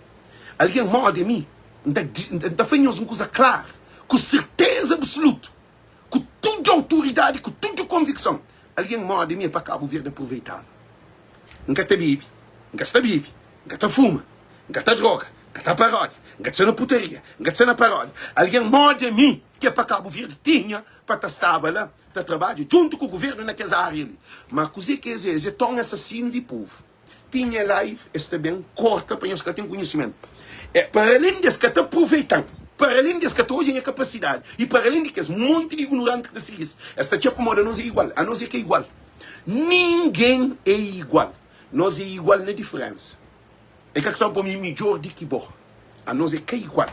Algen módi mi, N ta N ta fla nhos un kuza klaru, ku serteza absolutu, ku tudu autoridadi, ku tudu konvikson, algen módi mi é pa Kabu Verdi aproveitaba. N ka ta bebe, N ka sta bebe, N ka ta fuma, N ka ta droga, N ka ta paródia, N ka ta sta na putaria, N ka ta sta na paródia. Algen móda mi ki é pa Kabu Verdi tinha pa ta staba la ta trabadja djuntu ku guvernu na kes ária li. Ma kuzê ki es é? Es é ton asasinu di povu. Tinha live, es ta ben korta pa nhos ka ten konhisimentu. É, para alén di es ka ta aproveita-m, para alén di es ka ta odja nha kapasidadi i para alén di kes monti di ignoranti ki ta sigi-s, es ta txia pamodi anos é igual. Anos é ka igual. Ningen é igual. Nos é igual na diferensa. É ka ksa pa mi midjor di ki bo. Anos é ka igual.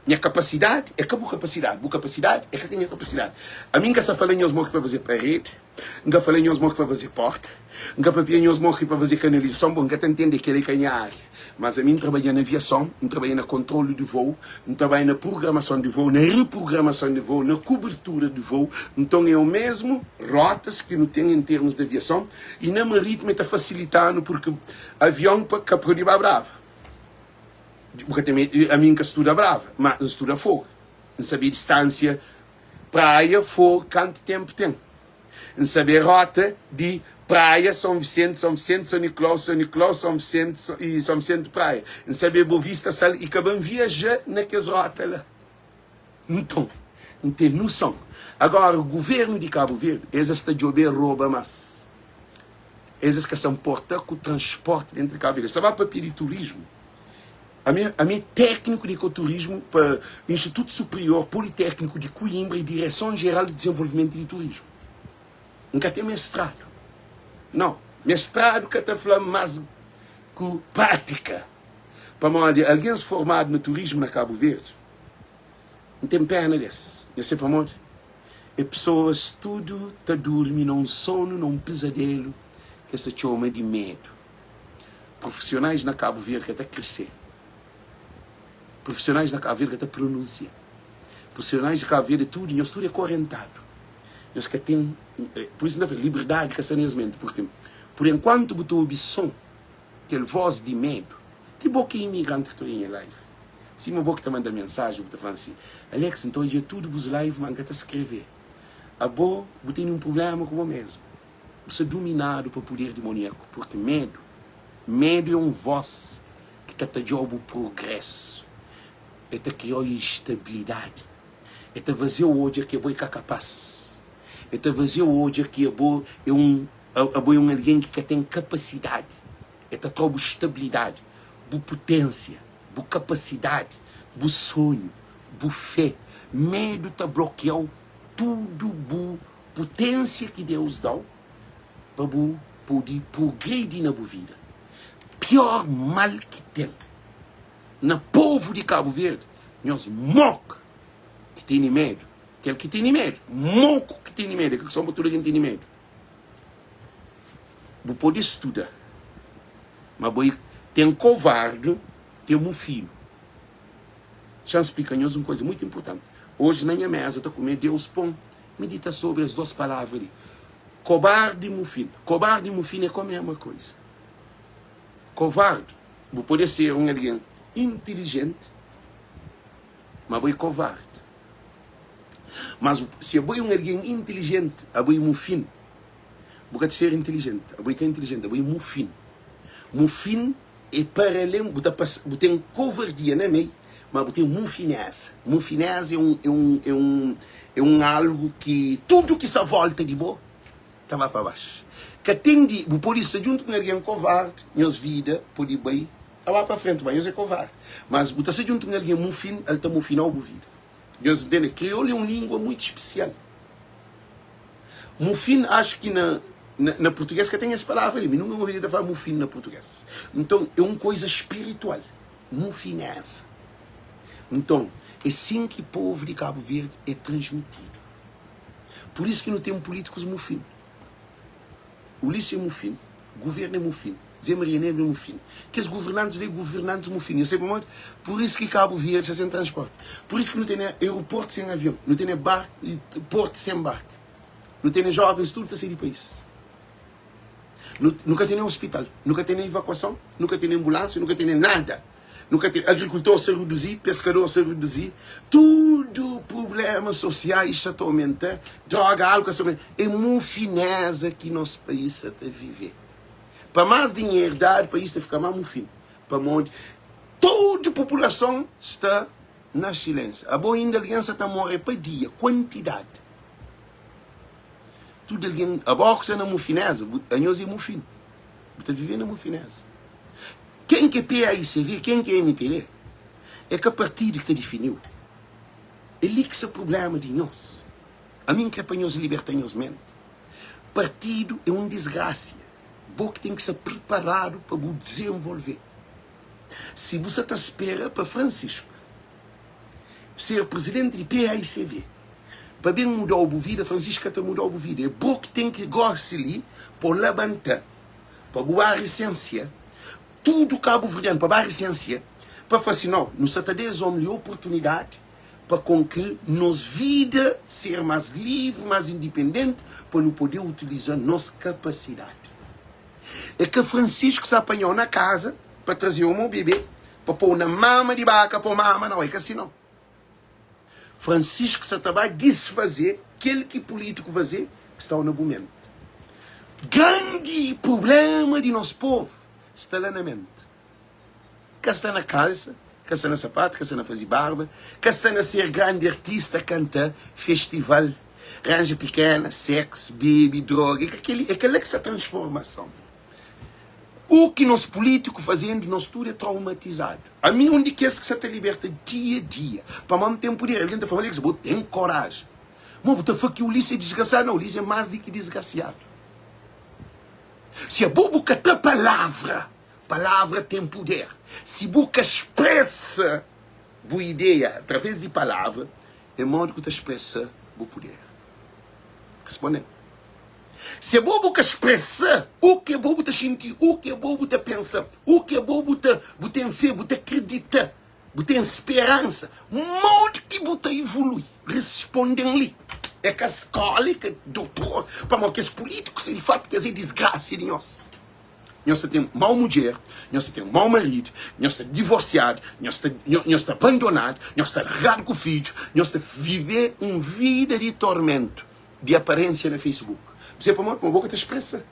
Nha kapasidadi é ka bu kapasidadi, bu kapasidadi é ka nha kapasidadi. Ami N ka sa fala nhos mo ki pa faze paredi, N ka fala nhos mo ki pa faze porta, N ka papia nhos mo ki pa faze kanalizason. Bon, N ka ta ntende, kel-li ka nha ária. Mas ami N trabadja na aviason, N trabadja na kontrolu di vou, N trabadja na prugramason di vou, na riprogramason di vou, na kubertura di vou. Nton é omésmu rotas ki nu ten en termus di aviason i na marítima e ta fasilita-nu purki avion pa ka pode ba Brava. Bu ka ten ami N ka studa Brava, ma N studa Fogu. N sabe distánsia Praia, Fogu, kantu ténpu ten. N sabe rota di Praia, São Vicente, São Vicente, São Nicolau, São Nicolau, São Vicente i São Vicente Praia. N sabe Boa Vista, Sal i kaba N viaja na kes rota la. Nton, N ten noson. Agora, guvernu di Kabu Verdi, es es ta djobe roba mas. Es es ka sa nporta ku transporti dentru di Kabu Verdi. Es ta ba papia di turismu. Ami, ami é tékniku di ekoturismu pa Institutu Superior Politékniku di Coimbra i Direson Jeral di Dezenvolvimentu di Turismu. N ka ten mestradu. Nau, mestradu ka ta fla más ku prátika. Pamodi algens formadu na turismu na Kabu Verdi, N ten péna des. Nha se pamodi? É pesoas tudu ta durmi na un sonu, na un pizadelu ki es ta txoma di medu. Profisionais na Kabu Verdi ka ta kresê. Profisionais na Kabu Verdi ka ta pronunsia. Profisionais di Kabu Verdi tudu, nhos tudu é korentadu. Nhos ka ten, pur isu N ta fla, liberdadi ka sta na nhos menti, purki pur enkuantu bu ta obi son, kel vós di medu, ti bo ki é imigranti ki ta obi nha live, sima bo ki ta manda mensaji, bu ta fla-m si, Alex, N ta odja tudu bus live, ma N ka ta skrebe. Abo, bu tene un prubléma ku bo mésmu. Bu sta duminadu pa puder dimoniaku, purki medu, medu é un vós ki ta tadja-u bu prugrésu, el ta kria-u instabilidadi, el ta faze-u odja ki abo é ka kapás, el ta faze-u odja ki abo é un abo é un algen ki ka ten kapasidadi, el ta tra-u bu stabilidadi, bu puténsia, bu kapasidadi, bu sonhu, bu fé. Medu ta blokia-u tudu bu puténsia ki Deus da-u pa bu pode prugridi na bu vida. Pior mal ki ten na povu di Kabu Verdi, nhos moku ki tene medu, kel ki tene medu, moku ki tene medu, é ka son pa tudu algen tene medu. Bu pode studa, ma bo ten kovardu, ten mufinu. Xa-m splika nhos un kuza mutu inportanti. Oji na nha méza ta kume, Deus pô-m midita sobri es dôs palavra li, kobardi i mufinu. Kobardi i mufinu é ka mésmu kuza. Kovardi, bu pode ser un algen intilijenti, má bo é kovardi. Mas si abo é un algen intilijenti, abo é mufinu, bu ka ta ser intilijenti. Abo é ka intilijenti, abo é mufinu. Mufinu é para alén, bu ta pasa, bu ten kovardia na mei, ma bu ten mufineza. Mufineza é un, é un, é un, é un algu ki tudu ki sta volta di bo ta ba pa baxu. Ka ten di, bu pode sta djuntu ku un algen kovardi, nhos vida pode bai ta ba pa frenti, ma nhos é kovardi. Mas bu ta sta djuntu ku un algen mufin, el ta mufinau bu vida. Nhos ntende? Kriolu é un lingua muitu spesial. Mufin, axu ki na na purtugês ka ten es palavra li. Mi nunka N obi algen ta fla mufin na purtugês. Nton, é un koiza spiritual. Mufineza. Nton, é sin ki povu di Kabu Verdi é transmitidu. Pur isu ki nu ten pulítikus mufin. Ulisses é mufin, guvernu é mufin, Zé Maria Negru é mufin. Kes guvernantis li é guvernantis mufin. Nhos sabe pamodi? Pur isu ki Kabu Verdi sta sen transporti. Pur isu ki nu tene aeroportu sen avion, nu tene bar portu sen barku. Nu tene jovens tudu ta sai di país. Nu, nu ka tene hospital, nu ka tene evakuason, nu ka tene ambulánsia, nu ka tene nada. Nu ka tene agrikultor sa reduzi, peskador sa reduzi, tudu prublémas sosiais sa ta aumenta, droga, álkol sa aumenta. É mufineza ki nos país sa ta vive. Pa más dinheru dadu, país ta fika más mufinu. Pamodi tudu populason sta na silénsiu. Abo inda algen sa ta morre pa dia, kuantidadi. Tudu algen, abo ku sta na mufineza, anhos é mufinu. Bu ta vive na mufineza. Ken ki é PAICV, ken ki é MPD, é ka partidu ki ta difini-u. É li ki sta prubléma di nhos. Ami N kre pa nhos liberta nhos menti. Partidu é un disgrasia. Bo ki ten ki sta priparadu pa bu dizenvolve. Si bu sa ta spera pa Francisco ser prizidenti di PAICV pa ben muda-u bu vida, Francisco ka ta muda-u bu vida. É bo ki ten ki gosi li pa bu labanta, pa bu ba risensia tudu kabuverdianu, pa ba risensia, pa fla si, nau, nu sa ta da es omi li oportunidadi pa kon ki nos vida ser más livri, más indipendenti, pa nu pode utiliza nos kapasidadi. É ka Francisco sa panhau na kaza pa trazeu mo bebê pa pou na mama di baka pa mama nau, é ka si nau. Francisco sa ta ba disfazê kel ki pulítiku fazê ki sta na bu mente. Grandi prublema di nos povu sta la na mente. Ka sta na kalsa, ka sta na sapatu, ka sta na faze barba, ka sta na ser grandi artista, kanta, festival, ranja pikena, sex, bebe, droga. É ka kel-li, é kel-la ki sta transformason. U ki nos pulítiku fazendu, nos tudu é traumatizadu. Ami un di kes ki sa ta liberta dia dia. Pamodi N ten puder. Algen ta fla, Alex, bo ten koraji. Mo bu ta fla ki Ulisses é disgrasiadu? Nau, Ulisses é más di ki disgrasiadu. Si abo bu ka tra palavra, palavra ten puder. Si bu ka spresa bu ideia através di palavra, é modi ku ta spresa bu puder? Responde-m. Si abo bu ka spresa u ki abo bu ta xinti, u ki abo bu ta pensa, u ki abo bu ta bu ten fe, bu ta kridita, bu ten speransa, modi ki bu ta ivolui? Responde-m li. É ka skola, é ka dotor, pamodi kes pulítikus di fatu kes é disgrasia di nhos. Nhos ta ten mau mudjer, nhos ta ten mau maridu, nhos ta divorsiadu, nhos ta nhos ta abandonadu, nhos ta largadu ku fidju, nhos ta vive un vida di tormentu. Di aparência na Facebook. Bu sabe pamodi? Pamodi bo ka ta expresa.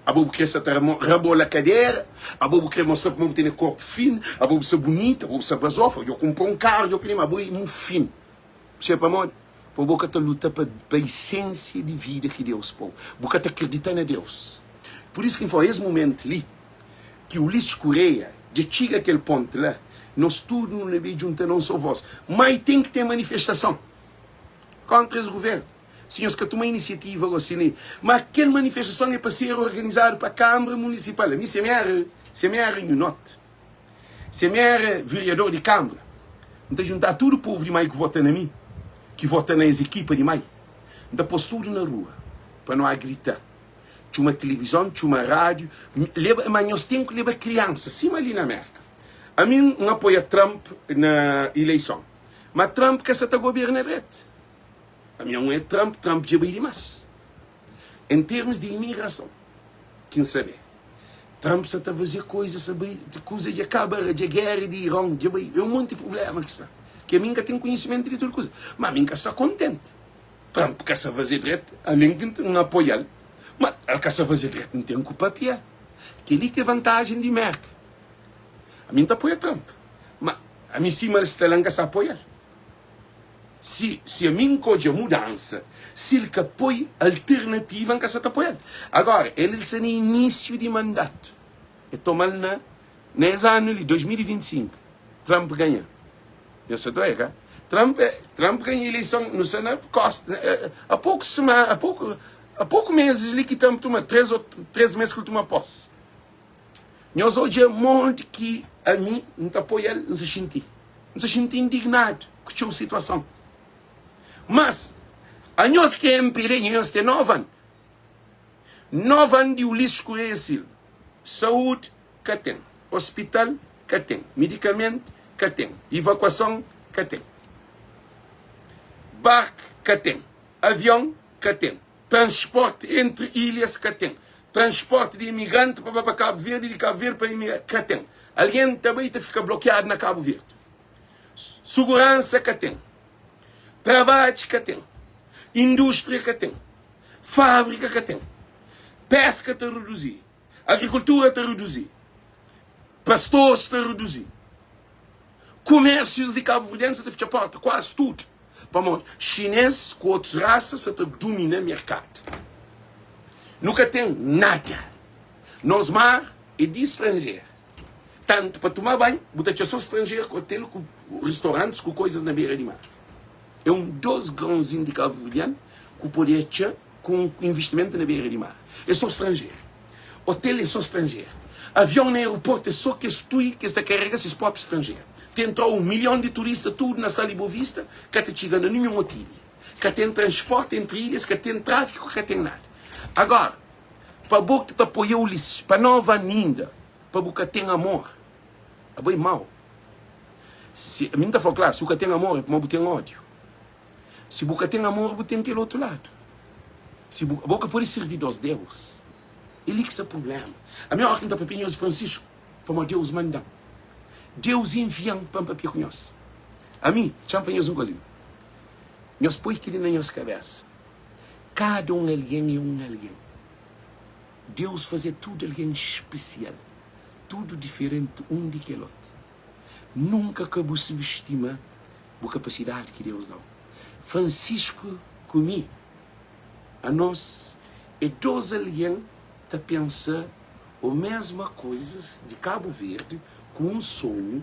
Abo bu kre sa ta rabola kadera, abo bu kre mostra kuma bu tene korpu finu, abo bu sta bunitu, abo bu sta bazofa, djo kunpra un karu, djo kre ma abo e mufinu. Bu sabe pamodi? Pamodi bo ka ta luta pa pa isensia di vida ki Deus pô-u. Bu ka ta kridita na Deus. Pur isu ki N fla, es mumentu li, ki Ulisses Correia dja txiga kel pontu la, nos tudu nu na ben djunta na un so vos. Ma i ten ki ten manifestason kontra es guvernu. Si nhos ka tuma inisiativa gosi li, ma kel manifestason é pa ser organizadu pa Kanbra Munisipal. Ami, si mi éra, si mi éra nhu not, si mi éra veriador di Kanbra, N ta juntá tudu povu di Mai ki vota na mi, ki vota na es ekipa di Mai, N ta pô-s tudu na rua pa no a gritá, txuma tilivizon, txuma rádiu, leba, ma nhos ten ku leba kriansa, sima li na Merka. Ami, N apoia Trump na ileison, ma Trump ka sa ta goberna dretu. Ami un é Trump, Trump dja bai dimás. Em termos di imigrason, ki N sabe, Trump sa ta faze koza, sa bai, kuza dja kaba, dja géra di Iron dja bai, é un monti prubléma ki sta, ki ami N ka ten konhisimentu di tudu kuza, ma ami N ka sta kontenti. Trump ka sa faze dretu, ami N apoia-l, ma el ka sa faze dretu, N ten ku papia. Kel-li ki é vantajen di Merka. Ami N ta apoia Trump, ma ami sima el sta la N ka sa apoia-l. Si si ami N ka odja mudansa, si el ka poi alternativa N ka sa ta apoia-l. Agora, el el sta na inísiu di mandatu. E toma-l na na es anu li, 2025, Trump ganha. Nhos sa ta oia, ka? Trump Trump ganha ileison, nu sta na kosta, a poku sema, a poku a poku mezis li ki Trump tuma, 3 o 3 mes ki el tuma posi. Nhos odja modi ki ami N ta apoia-l, N sa xinti, N sa xinti indignadu ku txeu situason. Mas, anhos ki é MPD, nhos ten 9 anu. 9 anu di Ulisses Correia Silva. Saúdi ka ten, ospital ka ten, medikamentu ka ten, ivakuason ka ten, barku ka ten, avion ka ten. Transporti entri ilhas ka ten. Transporti di imigranti pa ba pa Kabu Verdi i di Kabu Verdi pa imigranti ka ten. Algen ta bai ta fika blokiadu na Kabu Verdi. Suguransa ka ten. Trabadju ka ten. Indústria ka ten. Fábrika ka ten. Peska ta reduzi. Agrikultura ta reduzi. Pastores ta reduzi. Kumérsius di kabuverdianus sa ta fitxa porta, kuazi tudu. Pamodi xinês ku otus rasa sa ta dumina merkadu. Nu ka ten nada. Nos mar é di stranjer. Tantu pa tuma banhu, bu ta atxa so stranjer ku otel, ku ristorantis, ku koizas na bera di mar. É un dos grãuzinhu di kabuverdianu ku pode atxa ku un investimentu na bera di mar. É so stranjer. Otel é so stranjer. Avion na aeroportu é so kes tui ki es ta karega ses propi stranjer. Ta entra un milhon di turista tudu na Sal di Boa Vista, ka ta txiga na ninhun otu ilha. Ka ten transporti entri ilhas, ka ten trafiku, ka ten nada. Agora, pa bo ki ta apoia Ulisses, pa nova anu inda, pa bu ka ten amor, abo é mau. Si, mi N ta fla-u klaru, si bu ka ten amor é pamodi bu ten ódiu. Si bu ka ten amor, bu ten kel otu ladu. Si bu, bo ka pode sirbi dos deus. É li ki sta prubléma. Ami óras ki N ta papia nhos di Francisco, pamodi Deus manda-m. Deus envia-m pa N papia ku nhos. Ami, txa-m fla nhos un kuza li. Nhos poi kel-li na nhos kabésa. Kada un algen é un algen. Deus faze tudu algen spesial, tudu diferenti un di kel otu. Nunka ka bu subestima bu kapasidadi ki Deus da-u. Francisco ku mi, anos é dos algen ta pensa o mesma koizas di Kabu Verdi ku un sonhu,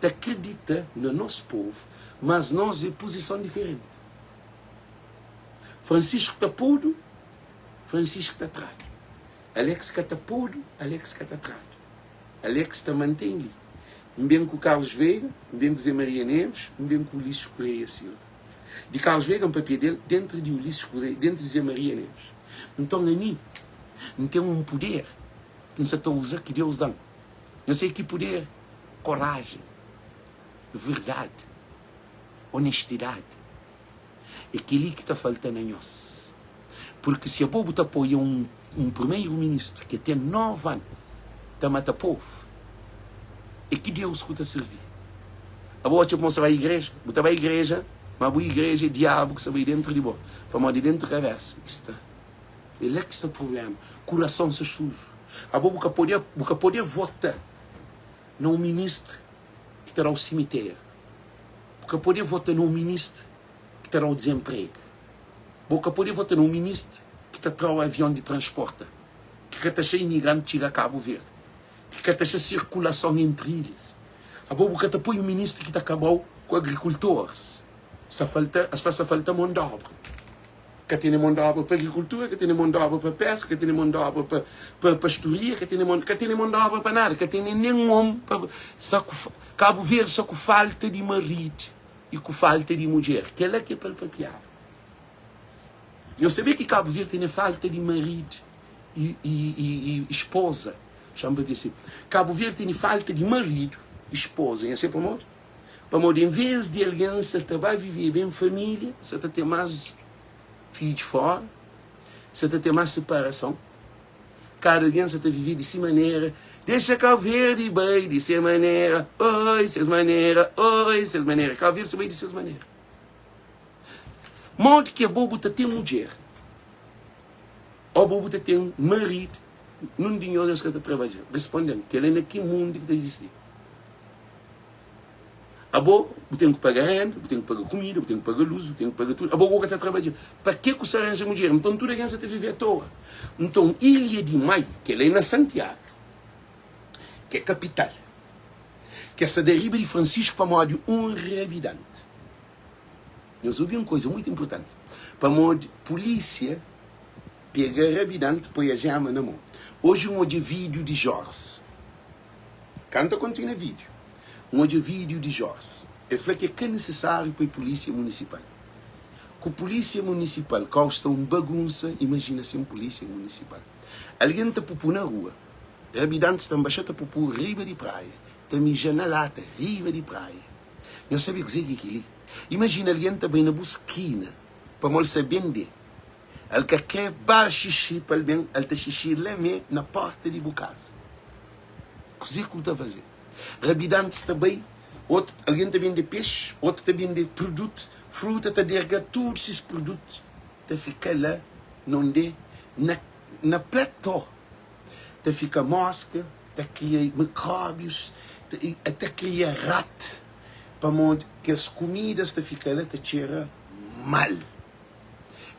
ta kridita na nos povu, mas nos é puzison diferenti. Francisco ta podu, Francisco ta tradu. Alex ka ta podu, Alex ka ta tradu. Alex ta mantém li. N ben ku Carlos Veiga, N ben ku Zé Maria Neves, N ben ku Ulisses Correia Silva. Di Carlos Veiga N papia del dentru di Ulisses Correia, dentru di Zé Maria Neves. Nton ami N ten un puder ki N sa ta uza ki Deus da-m. Nhos sabe ki puder? Korajen, verdadi, onestidadi. É kel-li ki ta falta na nhos. Purki si abo bu ta apoia un un primeru ministru ki ten 9 anu ta mata povu, é ki Deus ku ta sirvi? Abo atxa kuma bu sta bai igreja? Bu ta bai igreja, ma bu igreja é diabu ki sta bai dentru di bo, pamodi dentru kabesa ki sta. É la ki sta prubléma. Kurason sta suju. Abo bu ka pode, bu ka pode vota na un ministru ki ta da-u simitéru. Bu ka pode vota na un ministru ki ta da-u dizenpregu. Bu ka pode vota na un ministru ki ta tra-u avion di transporta, ki ka ta xa imigranti txiga Kabu Verdi, ki ka ta xa sirkulason entri ilhas. Abo bu ka ta poi un ministru ki ta kaba-u ku agrikultoris. Sa falta, as fla sa falta mon d'obra. Ka tene mon d'obra pa agrikultura, ka tene mon d'obra pa peska, ka tene mon d'obra pa pa pastoria, ka tene mon, ka tene mon d'obra pa nada, ka tene nen om pa sa ku Kabu Verdi sa ku falta di maridu i ku falta di mudjer. Kela ki é pa el papiaba. Nhos sabia ki Kabu Verdi tene falta di maridu i i i i esposa? Xa-m papia si. Kabu Verdi tene falta di maridu i esposa. Nhos sabe pamodi? Pamodi envês di algen sa ta ba viveba en família, sa ta ten más fidju fóra, sa ta ten más siparason. Kada algen sa ta vive di si manera. Dexa Kau Verdi bai di se manera, oi, ses manera, oi, ses manera. Kau Verdi sa bai di ses manera. Modi ki abo bu ta ten mudjer ô bo bu ta ten maridu, nun di nhos nhos ka ta trabadja? Responde-m, kel-la na ki mundu ki ta izisti? Abo bu ten ku paga renda, bu ten ku paga kumida, bu ten ku paga luz, bu ten ku paga tudu. Abo ku ka ta trabadja. Pa ke ku sa ranja mudjer? Nton tudu algen sa ta vive atoa. Nton ilha di Mai, kel-la é na Santiagu, ki é kapital, ke sa da riba di Francisco pamodi un rabidante. Nhos obi un kuza muitu inpurtanti, pamodi pulísia pega rabidante poi ajema na mon. Oji N odja vídiu di Jorge. Ka N ta kontinua vídiu. N odja vídiu di Jorge. El fla ki é ka nisisáriu poi pulísia munisipal. Ku pulísia munisipal kau sta un bagunsa, imajina sen pulísia munisipal. Algen ta pupu na rua, rabidantis ta nbaxa ta pupu riba di praia, ta mija na lata riba di praia. Nhos sabe kuzê ki é kel-li? Imajina algen ta bai na bu skina pamodi el sta bende, el ka krê ba xixi pa el ben, el ta xixi la mê na pórta di bu kaza. Kuzê ki bu ta faze? Rabidantis ta bai, otu algen ta bende pexi, otu ta bende produtu, fruta, ta derga tudu sis produtu, ta fika la nonde na na plató ta fika moska, ta kria mikróbius, ta ta kria rat, pamodi kes kumidas ta fika la ta txera mal.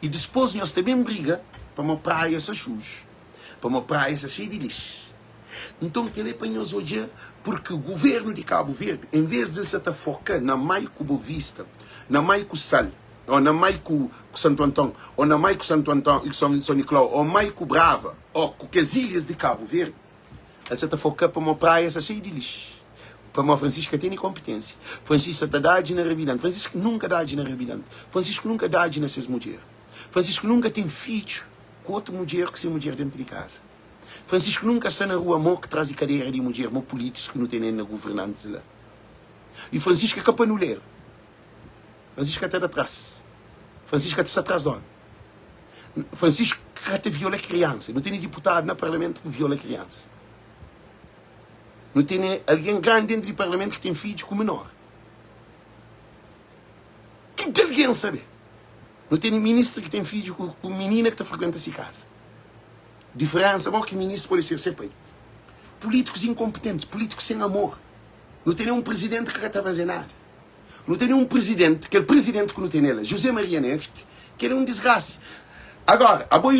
I dispôs nhos ta ben briga pamodi praia sta suju, pamodi praia sta xeiu di lixu. Nton kel-li é pa nhos odja purki guvernu di Kabu Verdi, en vês di el sa ta foka na Mai ku Bovista, na Mai ku Sal, ô na Mai ku Santu Anton, ô na Mai ku Santu Anton i Son Niklau, ô Mai ku Brava, ô ku kes ilhas di Kabu Verdi, el sa ta foka pamodi praia sta xeiu di lixu, pamodi Francisco ka tene konpitênsia. Francisco sa ta dadji na rabidanti. Francisco nunka dadji na rabidanti. Francisco nunka dadji na ses mudjer. Francisco nunka ten fidju ku otu mudjer ku se mudjer dentu di kaza. Francisco nunka sta na rua mo ki trazi kadera di mudjer mo pulitus ki nu tene na guvernantis la. I Francisco é ka panuleru. Francisco ka ta da tras. Francisco ka ta sta tras di omi. Francisco ka ta viola kriansa. Nu tene diputadu na parlamentu ki viola kriansa. Nu tene algen grandi dentru di parlamentu ki ten fidju ku menor. Tudu algen sabe. Nu tene ministru ki ten fidju ku minina ki ta frekuenta si kaza. Diferensa mo ki ministru pode ser se pai. Pulitikus inkonpitentis, pulitikus sen amor. Nu tene un prizidenti ki ka ta faze nada. Nu tene un prizidenti, kel prizidenti ki nu tene la, José Maria Neves, ki el é un disgrasa. Agora, abo,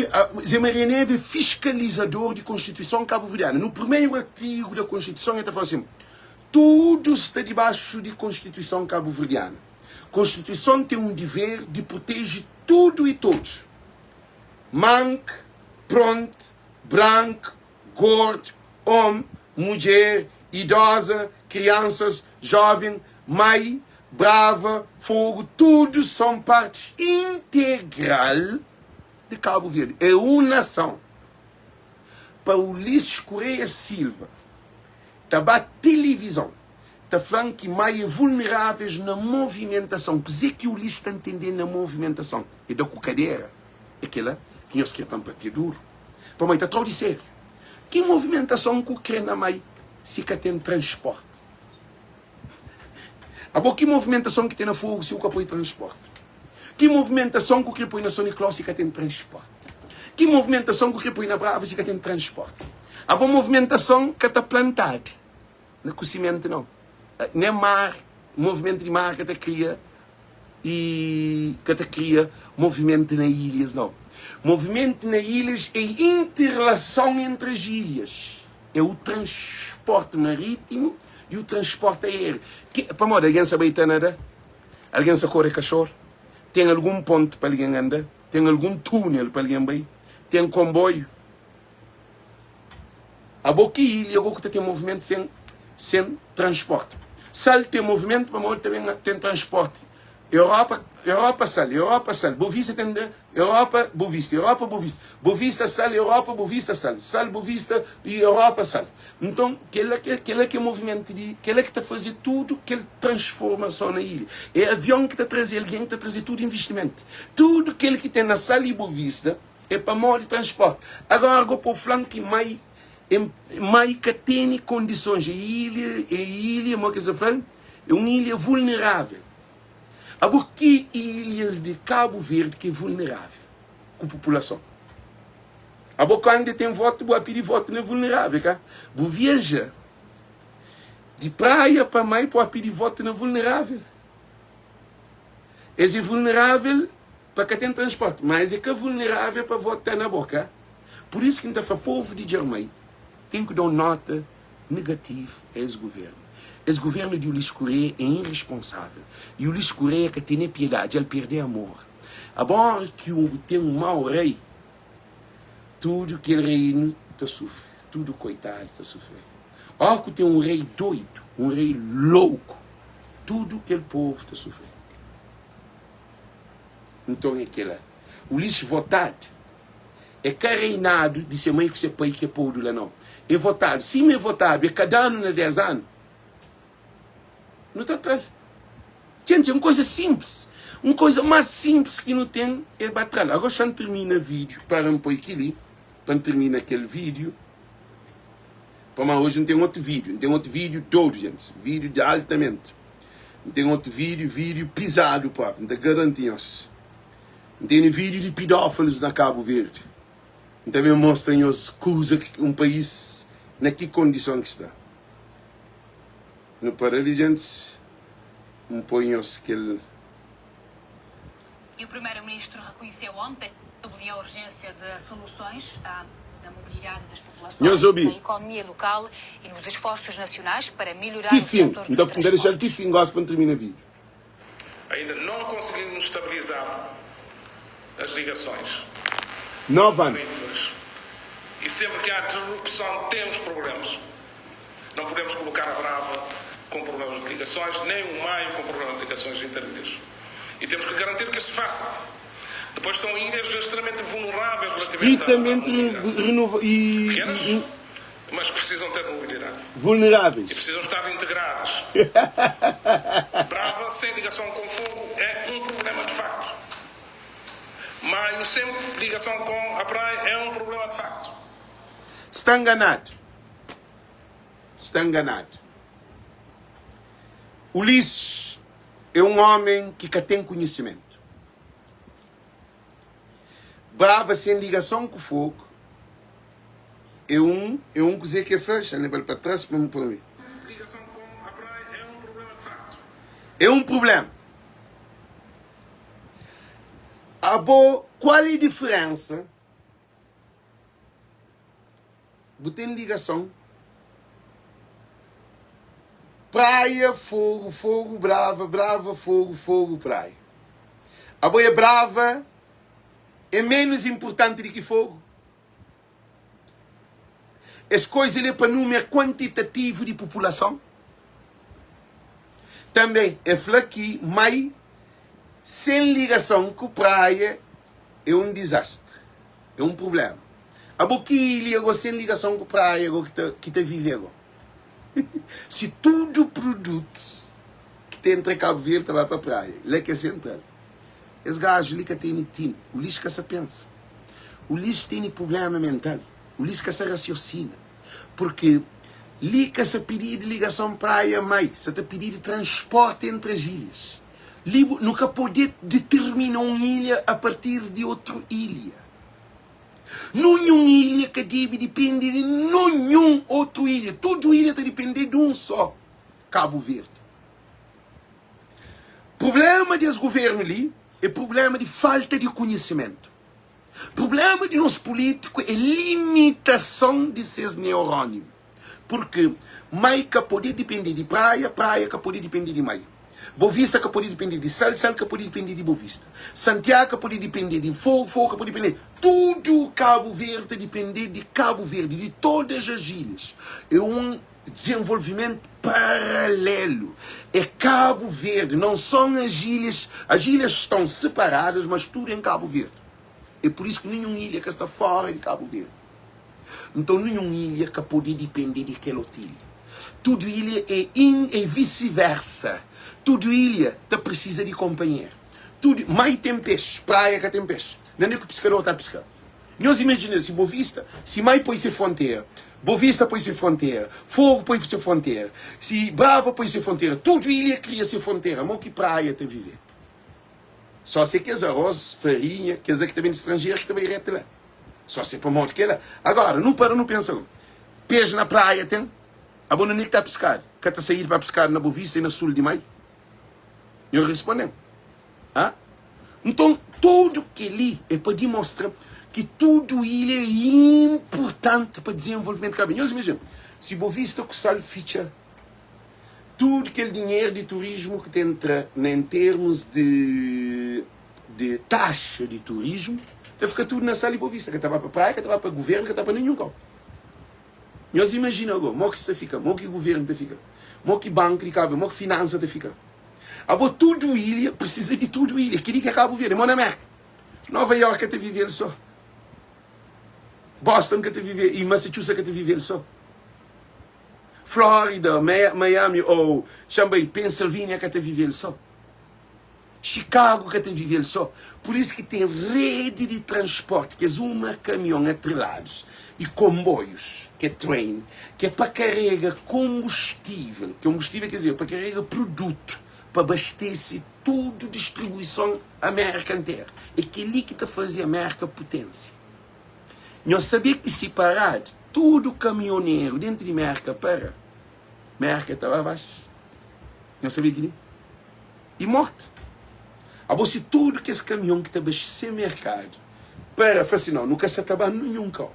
Zé Maria Neves é fiskalizador di Konstituison kabuverdiana. No primeiro artigo da Konstituison el ta fala asin, Tudu sta dibaxu di Konstituison kabuverdiana. Konstituison ten un diver di proteje tudu i todos. Mank, pront, brank, gord, om, mudjer, idoza, kriansas, joven, mai, brava, fogo, tudu son partis integral di Kabu Verdi. É un nason. Pa Ulisses Correia Silva ta ba tilivizon ta fla-m ki mai é vulneráveis na movimentason. Kuzê ki Ulisses ta ntende na movimentason? É da ku kadera? É kela ki nhos kre pa N papia duru? Pamodi ta trau di sériu. Ki movimentason ku kre na mai si ka ten transporti? Abo ki movimentason ki ten na Fogo si bu ka poi transporti? Ki movimentason ku kre poi na São Nicolau si ka ten transporti? Ki movimentason ku kre poi na Brava si ka ten transporti? Abo movimentason ka ta plantadu na ku simenti nau. Nen mar, movimentu di mar ka ta kria i ka ta kria movimentu na ilhas nau. Movimentu na ilhas é interrelason entre as ilhas. É o transporte marítimo e o transporte aéreo. Ke, pamodi algen sa bai ta nada? Algen sa kore kaxor? Ten algun ponte pa algen anda? Ten algun túnel pa algen bai? Ten konboiu? Abo ki ilha go ku ta ten movimentu sen sen transporti? Sal ten movimentu pamodi ta ben ten transporti. Europa, Europa sal, Europa sal, Bovista ten de Europa, Bovista, Europa, Bovista, Bovista sal, Europa, Bovista sal, sal, Bovista e Europa sal. Nton, kela ke kela ke movimentu di kela ki ta faze tudu kel transformason na ilha. É avion ki ta traze algen, ki ta traze tudu investimentu. Tudu kel ki ten na sal e Bovista É pamodi transporte. Agora go po flan ki mai mai ka tene kondisons. É ilha, é ilha, mo ke sa flal? É un ilha vulnerável. Abo ki ilhas di Cabo Verde ki é vulnerável ku populason? Abo kande ten voto bu a pidi voto na vulnerável ka? Bu viaja di praia pa mai bu a pidi voto na vulnerável. Es é vulnerável pa ka ten transporti, ma es é ka vulnerável pa vota na bo, ka? Pur isu ki N ta fla povu di Djarmai ten ki da un nota negativu a es guvernu. Es guvernu di Ulisses Correia é irresponsável y Ulisses Correia ka tene piedadi, el perde amor. Abora ki un ten un mau rei, tudu kel reinu ta sufri, tudu koitadu ta sufri. Ora ku ten un rei doidu, un rei louku, tudu kel povu ta sufri. Nton é kela. Ulisses votadu é ka reinadu di se mai ku se pai ki é podu la nau. É votadu. Sima é votadu é kada anu na 10 anu. Nu ta tra-l. Gente, é un koza sinplis. Un koza más sinplis ki nu ten é ba tra-l. Agora xa N tirmina vídiu para N poi kili, pa N tirmina kel vídiu. Pamodi oji N ten otu vídiu. N ten otu vídiu dodu, gente. Vídiu di altamenti. N ten otu vídiu, vídiu pizadu própi, N ta garanti nhos. N tene vídiu di pidófilus na Kabu Verdi. N ta ben mostra nhos kuza ki un país na ki kondison ki sta. Nu para li, gentis, N poi nhos kel. E o primeiro-ministro reconheceu ontem sublinhou a urgência de soluções na mobilidade das populações, Nhos obi. na economia local e nos esforços nacionais para melhorar Ti o fin. setor N ta dos N ta dexa-l ti transportes. fin gosi pa N tirmina vídiu. Ainda não conseguimos estabilizar as ligações 9 anu. marítimas e sempre que há disrupção temos problemas. Não podemos colocar a Brava com problemas de ligações, nem o Maio com problemas de ligações interilhas. E temos que garantir que isso se faça. Depois são ilhas extremamente vulneráveis relativamente à Estritamente mobilidade. renova e, Pequenas, e mas precisam ter mobilidade. E vulneráveis. precisam estar integradas. Brava sem ligação com fogo é um problema de facto. Maio sem ligação com a praia é um problema de facto. Sta nganadu. Sta nganadu. Ulisses é un ómen ki ka ten konhisimentu. Brava sen ligason ku fogu é un é un kuzê ki el fla, xa leba-l pa tras pa N poi. É un prubléma. Abo, kual é diferensa? Bu ten ligason? Praia, fogo, fogo, brava, brava, fogo, fogo, praia. Abo é brava é menos importante di ki fogo? Es koisa li é pa numer kuantitativu di populason? Tanbe e fla ki mai sen ligason ku praia é un dizastri, é un prublema. Abo ki ilha go sen ligason ku praia go ki ta ki ta vive go? Si tudu produtus ki ta entra Kabu Verdi ta ba pa praia, la ki é sentral. Es gaju li ka tene tinu, Ulis ka sa pensa. Ulis tene prublema mental, Ulis ka sa rasiosina. Purki li ka sa pididu ligason praia mai, sa ta pididu transporti entri as ilhas. Li bu, nu ka pode determina un ilha a partir di otru ilha. Nunhun ilha ka debe dipende di nunhun otu ilha. Tudu ilha ta dipende di un só, Kabu Verdi. Prubléma di es govérnu li é prubléma di falta di konhisimentu. Prubléma di nos pulítiku é limitason di ses neuróniu. Purki mai ka pode dipende di praia, praia ka pode dipende di mai. Bovista ka pode dipende di sal, sal ka pode dipende di Bovista. Santiagu ka pode dipende di Fogu, Fogu ka pode dipende. Tudu Kabu Verdi ta dipende di Kabu Verdi, di todas as ilhas. É un dezenvolvimentu paralelu. É Kabu Verdi, não são as ilhas. As ilhas estão separadas, mas tudu em Kabu Verdi. É pur isu ki ninhun ilha ka sta fora di Kabu Verdi. Nton ninhun ilha ka pode dipende di kel otu ilha. Tudu ilha é in e visi-versa. Tudu ilha ta prisiza di konpanheru. Tudu mai ten pexi, praia ka ten pexi. Nande ku piskador ta piska. Nhos imajina si Bovista, si mai poi se frontera, Bovista poi se frontera, Fogu poi se frontera, si Brava poi se frontera, tudu ilha kria se frontera, mo ki praia ta vive? Só se kes arroz, farinha, kes ki ta ben di stranjeru ki ta bai reto la. Só se pamodi kela. Agora, nu para nu pensa, peixe na praia ten? Abo na ki ta piskadu? Ka ta saídu pa piskadu na Bovista e na sul di mai? Nho responden, Ah? Nton, tudu keli é pa dimostra ki tudu ilha é inpurtanti pa dizenvolvimentu di Kabu Verdi. Nhos imajina, si Bovista ku Sal fitxa Tudu kel dinheru di turismu ki ta entra na en termus di di taxa di turismu ta fika tudu na Sal i Bovista, ka ta ba pa praia, ka ta ba pa guvernu, ka ta ba pa ninhun kau. Nhos imajina ago mo ki sta fika, mo ki guvernu ta fika, mo ki banku di Kabu Verdi, mo ki finansa ta fika. Abo tudu ilha prisiza di tudu ilha, kili ki é Kabu Verdi, mo na Merka. Nova York ka ta vive el so, Boston ka ta vive i Massachusetts ka ta vive el so. Flórida, Miami ô Xanbai, Pennsylvania ka ta vive el sô. Chicago ka ta vive el sô. Pur isu ki ten redi di transpórti, kes uma kamion atreladus i konboius, ki é train, ki é pa karega konbustível, konbustível ker dizer pa karega produtu pa abastese tudu distribuison Amérika nteru. É kel-li ki ta faze Amérika puténsia. Nhos sabia ki si paradu tudu kamioneru dentu di Merka para, Merka ta ba baxu? Nhos sabia kili? I mortu. Abo si tudu kes kamion ki ta baxse merkadu para, fla si, nau, nu ka sa ta ba ninhun kau.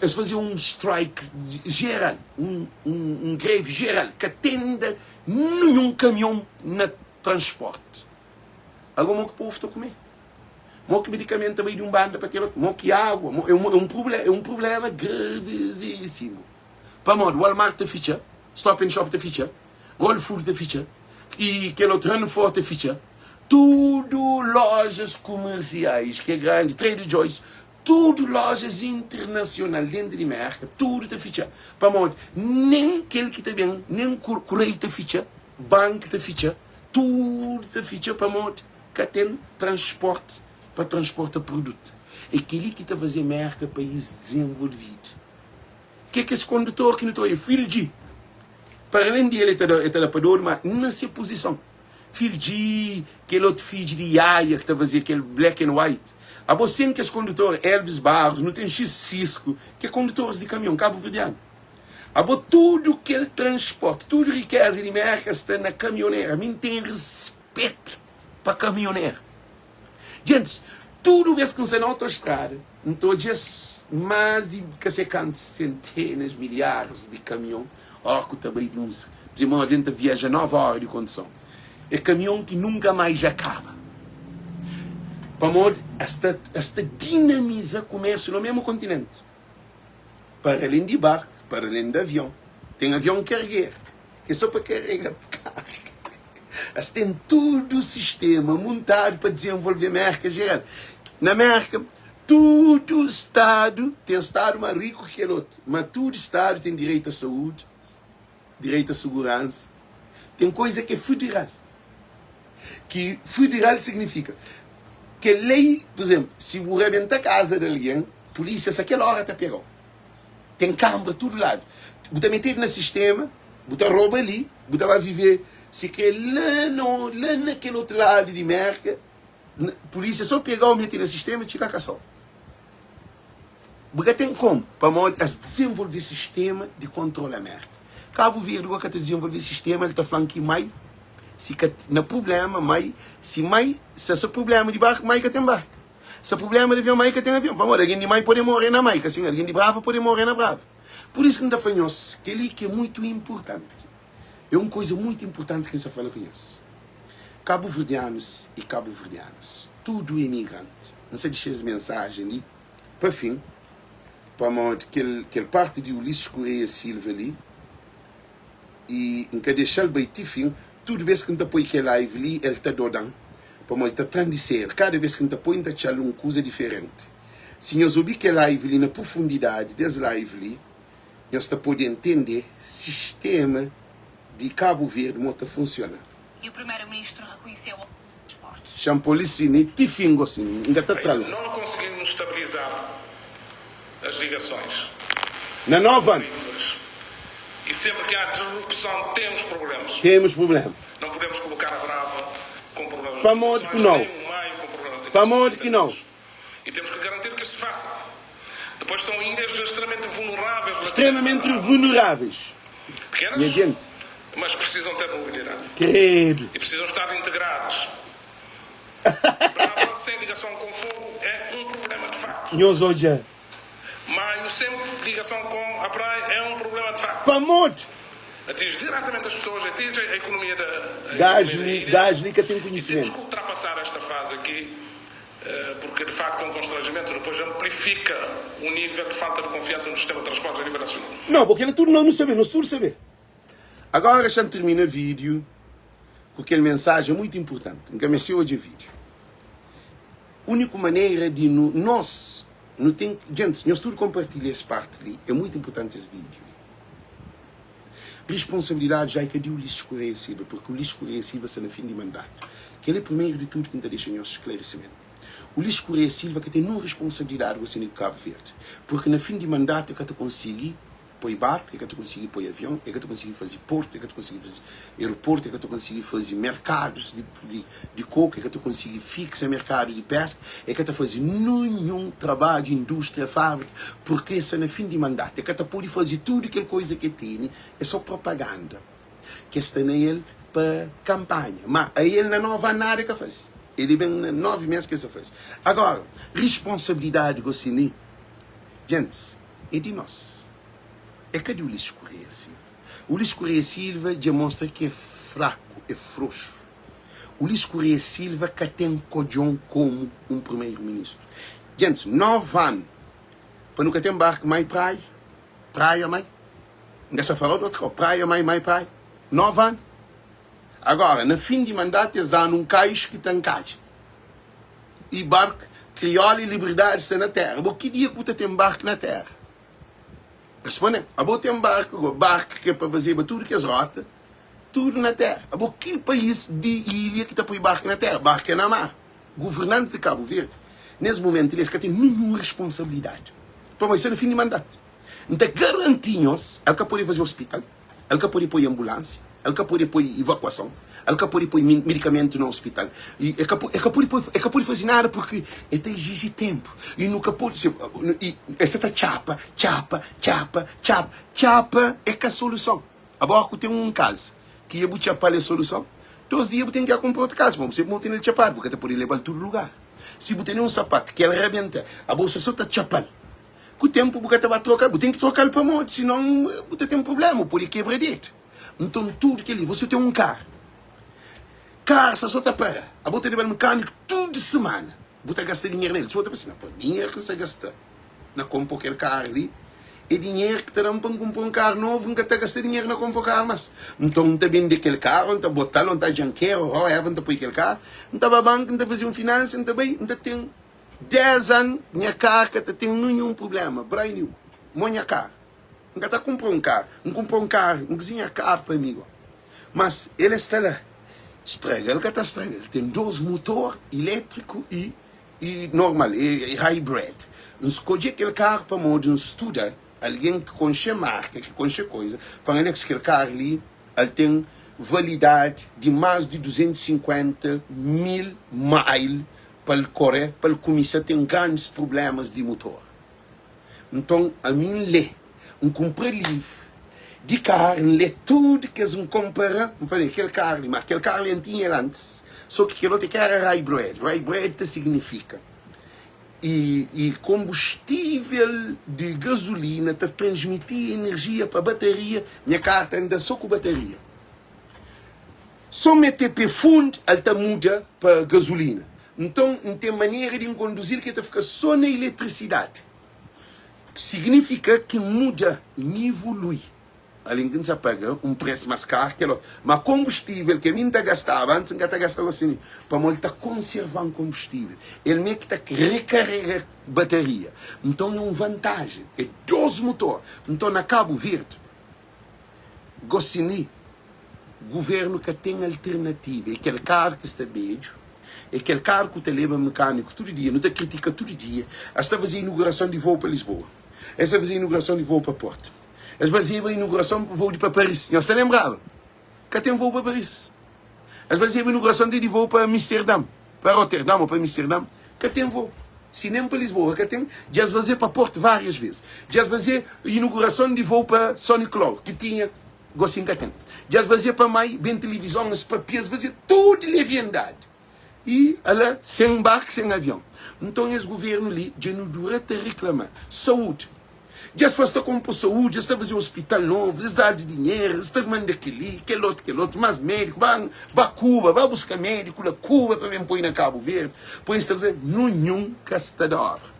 Es faze un strike jeral, un, un, un greve jeral, ka tenda ninhun kamion na transporti. Ago mo ki povu ta kume? Mo ki medikamentu ta bai di un banda pa kel otu? Mo ki agua? Mo, é un, é un problema, é un problema gravíssimo. Pamodi Walmart ta fitxa, Stop and Shop ta fitxa, Whole Food ta fitxa, e kel otu Hannaford ta fitxa. Tudu lojas kumersiais ki é grandi, Trader Joe's, tudu lojas internasional dentu di Merka, tudu ta fitxa. Pamodi nen kel ki ta ben, nen kureiu ta fitxa, banku ta fitxa, tudu ta fitxa pamodi Ka ten transporti pa transporta produtu. É kel-li ki ta faze Mérka país dizenvolvidu. Ke kes kondutor ki nu ta odja, Phil G. Para alén di el, el ta da, el ta da pa dodu, ma na se puzison. Phil G, kel otu fidju di Yaya ki ta faze kel black and white. Abo sen kes kondutor, Elvis Barros, nu ten X Cisco, ki é kondutoris di kamion kabuverdianu. Abo tudu kel transporti, tudu rikeza di Mérka sta na kamionera. Mi N ten respetu. Pet pa kamioneru. Djentis, tudu bes ki N sai na autostrada, N ta odja-s más di ka sei kantu sentenas, milharis di kamion óra ku ta bai di un Pur izénplu, un algen ta viaja novi óra di konduson. É kamion ki nunka más dja kaba. Pamodi es ta es ta dinamiza kumérsiu na mésmu kontinenti. Para alén di barku, para alén di avion. Ten avion kargeru, ki é sô pa karega karga. Es ten tudu sistema muntadu pa dizenvolve Merka jeral. Na Merka, tudu stadu ten stadu más riku ki kel otu, ma tudu stadu ten direitu a saúdi, direitu a suguransa. Ten koiza ki é federal. Ki federal signifika kel lei, pur izenplu, si bu rabenta kaza di algen, pulísia sa kel óra ta pega-u. Ten kanbra tudu ladu. Bu ta metedu na sistema, bu ta roba li, bu ta ba vive si kre la na la na kel otu ladu di Merka, pulísia so pega-u mete na sistema txiga kasau. Bu ka ten komu, pamodi es dizenvolve sistema di kontrola Merka. Kabu Verdi gua ka ta dizenvolve sistema, el ta fla-m ki mai si ka na prublema, mai si mai sa sa prublema di barku, mai ka ten barku. Sa prublema di avion, mai ka ten avion. Pamodi algen di mai pode more na mai, ka sin? Algen di Brava pode more na Brava. Pur isu ki N ta fla nhos, kel-li ki é mutu inpurtanti. É un koza mutu inpurtanti ki N sta fla ku nhos. Kabuverdianus i kabuverdianas, tudu imigranti, N sta dixa es mensajen li pa fin, pamodi kel kel parti di Ulisses Correia Silva li, i N ka dexa-l bai ti fin. Tudu bes ki N ta poi kel live li, el ta doda-m, pamodi ta tra-m di sériu. Kada bes ki N ta poi, N ta atxa-l un kuza diferenti. Si nhos obi kel live li na profundidadi des live li, nhos ta pode entende sistema di Kabu Verdi mo ta funsiona. E o primeiro-ministro reconheceu transportes. Xa-m pô-li si ni ti fin gosi N ka ta tra-l. Ainda não conseguimos estabilizar as ligações Na 9 anu. marítimas e sempre que há disrupção temos problemas. Temos problema. Não podemos colocar a Brava com problemas de Pamodi ku ligações, nau? nem o Maio com problemas de ligações Pamodi ki nau? internas. E temos que garantir que isso se faça. Depois são ilhas extremamente vulneráveis relativamente à Extremamente Brava. vulneráveis. Pequenas, Nha gente. mas precisam ter mobilidade. Credo. E precisam estar integradas. Brava sem ligação com fogo é um problema de facto. Nhos odja. Maio sem ligação com a praia é um problema de facto. Pamodi? Atinge diretamente as pessoas, atinge a economia da, a Gajo economia da li, ilha. gajo li ka ten E temos conhecimento. que ultrapassar esta fase aqui, porque de facto é um constrangimento, depois amplifica o nível de falta de confiança no sistema de transportes a nível nacional. Não, porque ele tudo nós não sabemos, nós tudo sabemos. Agora já termina vídeo com aquela mensagem muito importante. Nunca me sei hoje vídeo. Única maneira de no, nós não tem, gente, nós tudo compartilha esse parte ali, é muito importante esse vídeo. Responsabilidade já é que de Ulisses Correia Silva, porque Ulisses Correia Silva está no fim de mandato. Que ele é primeiro de tudo que está deixando nosso esclarecimento. Ulisses Correia Silva que tem não responsabilidade com o de Cabo Verde, porque no fim de mandato é que te consegui poi barco, é que te consegui poi avião, é que te consegui fazer porto, é que te consegui fazer aeroporto, é que te consegui fazer mercados de, de, de coco, é que te consegui fixa mercado de pesca, é que te fazer nenhum trabalho de indústria, fábrica, porque essa no fim de mandato, é que te pode fazer tudo aquela coisa que tem, é só propaganda. Que está nele para campanha. Mas aí ele não vai nada que faz. Ele vem na 9 meses que se faz. Agora, responsabilidade Gosini, gente, é de nós. É que de Ulisses Correia Silva. Ulisses Correia Silva demonstra que é fraco, é frouxo. Ulisses Correia Silva que tem codjon como um primeiro-ministro. Gente, 9 anos, para nunca ter barco mais praia, praia mais. Ainda se falou do outro, praia mais, mais praia. 9 anos. Agora, no fim de mandato, eles dão um cais que tem cais. E barco, crioula e liberdade está na terra. Bom, que dia que você tem barco na terra? Responde. A boa tem barco, barco que é para fazer tudo que as rotas, tudo na terra. A boa que país de ilha que está põe barco na terra? Barco é na mar. Governantes de Cabo Verde, nesse momento, eles que têm nenhuma responsabilidade. Para isso é no fim de mandato. Então, garantinhos, ele que pode fazer hospital, ele que pode pôr ambulância, ele que pode pôr evacuação, ele que pode pôr medicamento no hospital. E ele que, ele que pode, ele que pode fazer nada porque ele tem exige tempo. E nunca pode ser. E essa tá chapa, chapa, chapa, chapa. Chapa é que a solução. Agora que tem um caso que ia chapar a solução, 2 dias você tem que comprar outro caso, mas você não tem ele chapar, porque você pode levar todo lugar. Se você tem um sapato que ele rebenta, a bolsa só tá chapando. Com o tempo você vai trocar, você tem que trocar para morte, senão você tem um problema, pode quebrar dedo. Então tudo que ali, você tem um carro. Carro só tá para. A bota de mecânico toda semana. Você gasta dinheiro nele. Você pensa, não, pô, dinheiro que você gasta na compra aquele carro ali, é dinheiro que te dá para comprar um carro novo, nunca te gasta dinheiro na compra um carro mas. Então não tá vende aquele carro, não tá botar, não tá janqueiro, ou não tá põe aquele carro, não tá banco, não tá fazer um finança, não tá bem, não tá tem 10 anos, minha carro que tem nenhum problema, brand new, minha carro. Nunca tá comprou um carro, não comprou um carro, não cozinha carro para amigo. Mas ele está lá, estraga, ele que tá estraga, ele tem 2 motor elétrico e normal, e hybrid. Escolhi aquele carro para modo um estuda, alguém que conhece marca, que conhece coisa, falando que aquele carro ali, ele tem validade de mais de 250 mil miles para ele correr, para ele começar a ter grandes problemas de motor. Nton, ami N lé, N kunpra livru di karu, N lé tudu kes, N konpara, N fla, kel karu li, má kel karu li N tinha el antis, sô ki kel otu é ki éra hybrid. Hybrid ta siginifika i i konbustível di gazulina ta transmiti enerjia pa bataria, nha karu ta anda sô ku bataria. Sô mete pé fund el ta muda pa gazulina. Nton, N ten manera di N konduzi-l ki el ta fika sô na eletrisidadi. Signifika ki N muda, N ivolui. Alén ki N sa paga un presu más karu kel otu. Má konbustível ki ami N ta gastaba antis, N ka ta gasta gósi li, pamodi el ta konserva-m konbustível. El mê ki ta rekarega bataria. Nton, é un vantajen. É dôs mutor. Nton, na Kabu Verdi, Gosi li, guvernu ka ten alternativa. É kel karu ki sta bedju, é kel karu ku ta leba mekaniku tudu dia. Nu ta kritika tudu dia. Es ta faze inugurason di voo pa Lisboa, es ta faze inugurason di voo pa Portu, es fazeba inugurason pa voo di pa Paris. Nhos ta lenbraba? Ka ten voo pa Paris. Es fazeba inugurason di voo pa Amsterdam, pa Roterdam ou pa Amsterdam, ka ten voo. Si nen pa Lisboa ka ten, dja es faze pa Porto várias vezes. Dja es faze inugurason di voo pa São Nicolau, ki tinha, gosin ka ten. Dja es faze pa Mai, ben tilivizon, es papia, es faze tudu leviandadi. I ala, sen barku, sen avion. Nton es guvernu li dja nu dura ta riklama. Saúdi. Dja es fla, es ta konpo saúdi, es ta faze ospital novu, es da-l di dinheru, es ta manda kel-li, kel otu, kel otu, más médiku, ba, ba Kuba, ba buska médiku la Kuba pa ben poi na Kabu Verdi, poi es ta faze, nunhun ka sta da óbra.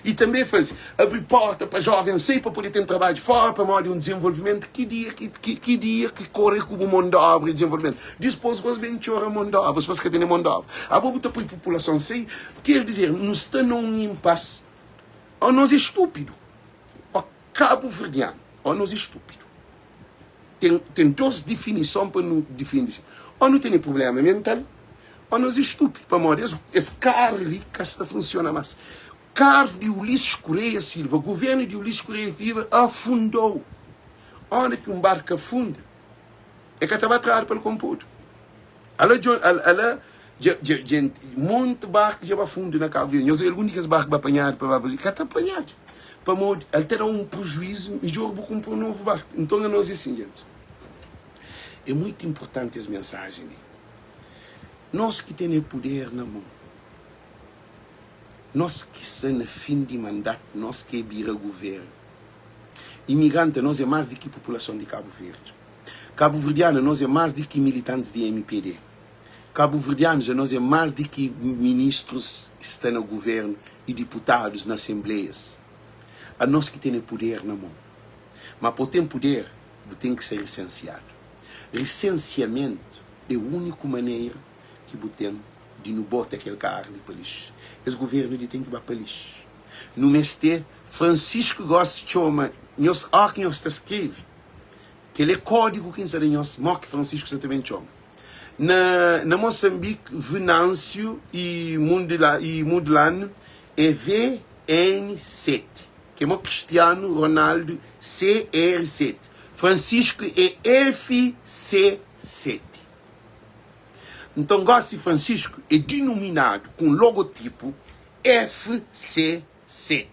I tanbe faze, abri porta pa joven sai pa pode ten trabadju fora pamodi un dizenvolvimentu, ki dia ki, ki, ki dia ki kore ku bu mon di obra i dizenvolvimentu? Dispos gos ben txora mon di obra, spas ka tene mon di obra. Abo bu ta poi populason sai, ker dizer, nu sta na un inpas. Ó nos é stúpidu Ó kabuverdianu Ó nos é stúpidu Ten, ten dos difinison pa nu difindi si Ó nu tene prubléma mental Ó nos é stúpidu Pamodi es, es karu li ka sta funsiona más Karu di Ulisses Correia Silva Guvernu di Ulisses Correia Silva afundou Óra ki un barku afunda E ka ta ba tradu pa el konpodu Ala djo, ala, ala dja, dja, djenti, monti barku dja ba fundu na Kabu Verdi. Nhos odja algun di kes barku ba panhadu pa ba faze? Ka ta panhadu. Pamodi el ta da un prejuizu, midjor bu kunpra un novu barku. Nton anos é sin, djentis. É muitu inportanti es mensajen li. Nos ki tene puder na mon, nos ki sta na fin di mandatu, nos ki é bira guvernu. Imigranti anos é más di ki populason di Kabu Verdi. Kabuverdianu anos é más di ki militantis di mpd. Kabuverdianus anos é más di ki ministrus ki sta na guvernu y diputadus na asenbleias. Anos ki tene puder na mon. Ma pa bu ten puder, bu ten ki ser risensiadu. Risensiamentu é úniku manera ki bu ten di nu bota kel karu li pa lixu. Es guvernu li ten ki ba pa lixu. Nu meste Francisco gosi txoma nhos óki nhos ta skrebe. Kel é kódigu ki N sta da nhos, mó ki Francisco sta ta ben txoma. Na, na Moçambique, Venâncio e Mundela, e Mundlane é VN7, ki é mó Cristiano Ronaldo CR7. Francisco é FC7. Nton, gósi Francisco é dinominadu ku un logotipu FC7.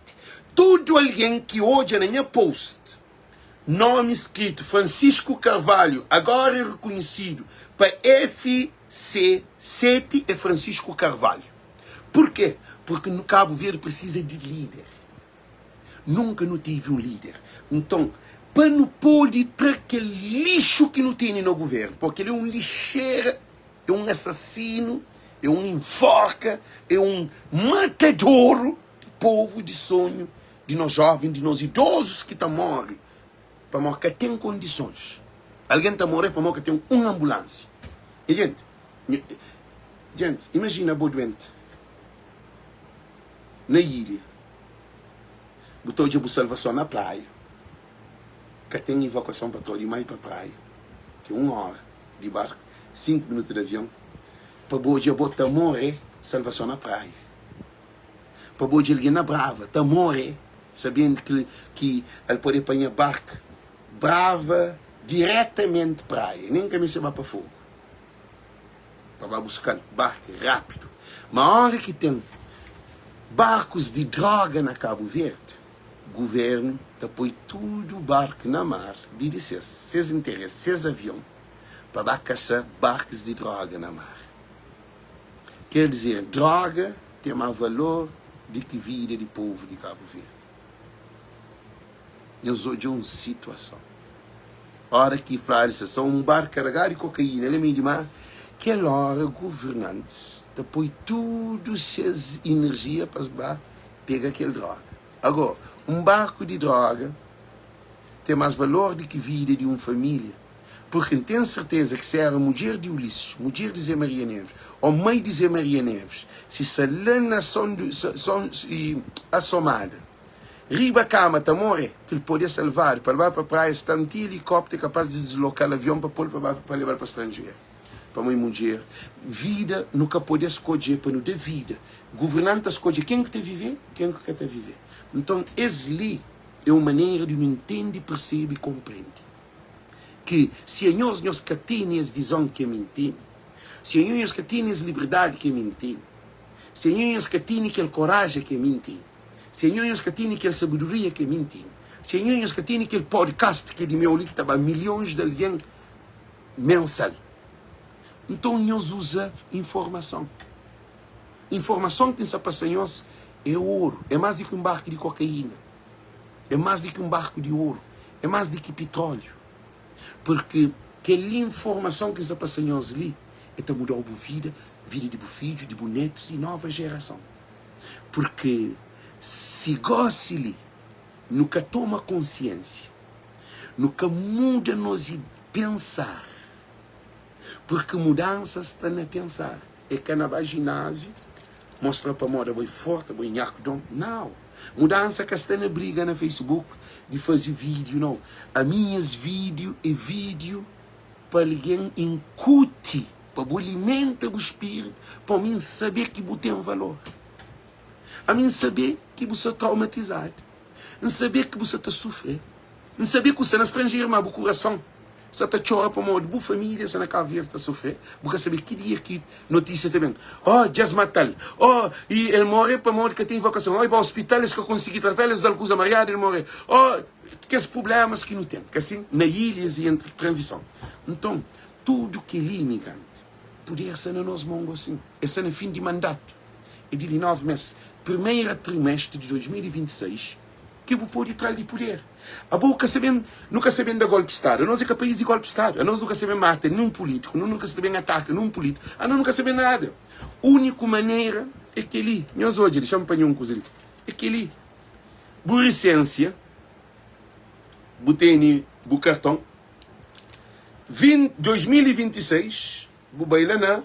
Tudu algen ki odja na nha post Nomi skritu, Francisco Carvalho, agora é rekonhesidu pa FC 7 é Francisco Carvalho. Porquê? Porque no Cabo Verde precisa de líder. Nunka nu tive um líder. Nton, pa nu pode tra kel lixo ki nu tene na governo, porque ele é um lixeira, é um assassino, é um enforca, é um matadouro de povo de sonho di nos jóven, di nos idozus ki ta móre pamodi ka ten kondisons. Algen ta móre pamodi ka ten un anbulánsia. E jenti, jenti, imajina bo duenti na ilha, bu ta odja bu salvason na praia, ka ten ivakuason pa tra-u di mai pa praia, ki é un óra di barku, sinku minutu di avion, pa bu odja bo ta móre, salvason na praia. Pa bo odja algen na Brava ta more sabendo ki ki el pode panha bark Brava diretamente praia nem ka meste ba pa Fogo pa ba buskal bark rapido ma ora ki ten barkus di droga na Cabo Verde. Governu ta poi tudu barku na mar di di ses, ses interesi, ses avion pa ba kasa barkus di droga na mar. Ker dizer, droga ten ma valor di ki vida di povu di Kabu Verdi. Nhos odja un situason. Ora ki fladu sa sa un bar karagadu di kokaína na meiu di mar, kel ora governantis ta poi tudu ses inerjia pa es ba pega kel droga. Agó, un barku di droga ten más valor di ki vida di un família? Purki N ten serteza ki si éra mudjer di Ulisses, mudjer di Zé Maria Neves, ô mai di Zé Maria Neves, si sa la na Son Son Asomada, riba kama ta morre, ki el podê salvadu pa el ba pa praia, sta ti elikópter kapás di dislokal avion pa pô-l pa ba pa leba-l pa stranjeru. Pamodi mudjer, vida nu ka podê skodjê pa nu da vida. Governanti ta skodjê ken ki ta vivê, ken ki ka ta vivê. Nton, es li é un manera di nu intende, persebe i konprende ki si anhos nhos ka tene es vizon ki ami N tene, si anhos nhos ka tene es liberdadi ki ami N tene, si anhos nhos ka tene kel koraja ki ami N tene, si anhos nhos ka tene kel sabedoria ki ami N tene, si anhos nhos ka tene kel podcast ki é di meu li ki ta ba milhons di algen mensal, nton nhos uza informason. Informason ki N sta pasa nhos é oru, é más di ki un barku di kokaína. É más di ki un barku di oru, é más di ki pitróliu. Purki kel informason ki N sta pasa nhos li, e ta muda-u bu vida, vida di bu fidju, di bu netus i nova jerason. Purki si gósi li nu ka toma konsiénsia, nu ka muda nos pensar, purki mudansa sta na pensar. É ka na ba jináziu mostra pamodi abo é forti, abo é nhaku don. Nau! Mudansa ka sta na briga na Facebook di faze vídiu, nau. Ami nhas vídiu é vídiu pa algen inkuti, pa bu alimenta bu spiritu, pa mi N sabe ki bu ten valor. Ami N sabe ki bu sta traumatizadu, N sabe ki bu sta ta sufre, N sabe ku sta na stranjeru ma bu kurason Sa ta txora pamodi bu família sta na Kabu Verdi ta sofrê. Bu ka sabe ki dia ki notísia ta ben. Oh, dja es mata-l. Oh, i el morre pamodi ka ten evakuason. Oh, el ba ospital, es ka konsigi trata-l, es da-l kuza mariadu, el morre. Oh, kes prublémas ki nu ten, ka sin? Na ilhas i entri tranzison. Nton, tudu kel-li, imigranti, puder sta na nos mon gosin. El sta na fin di mandatu. É di li 9 mês. Primeira trimestre di 2026. Ki bu pode tra-l di puder. Abo ka sa ben, nu ka sa ben da golpi stadu. Anos é ka país di golpi stadu. Anos nu ka sa ben mata nin pulítiku, nu ka sa ben ataka nin pulítiku. Anos nu ka sa ben nada. Úniku manera é kel-li. Nhos odja, dexa-m panha un kuza li. É kel-li. Bu risensia, bu tene bu karton. 20, 2026, bu bai la na,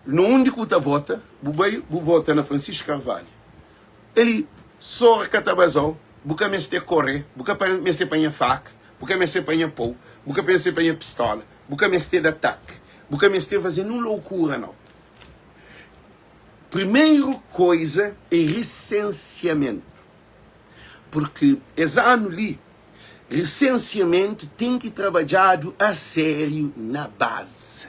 na undi ku bu ta vota, bu bai, bu vota na Francisco Carvalho. Eli sor ka ta bazau, bu ka meste kore, bu ka meste panha faka, bu ka meste panha pou, bu ka meste panha pistola, bu ka meste da atake, bu ka meste faze nun loukura nau. Primeru koiza é risensiamentu, purki es anu li risensiamentu ten ki trabadjadu a sériu na bazi,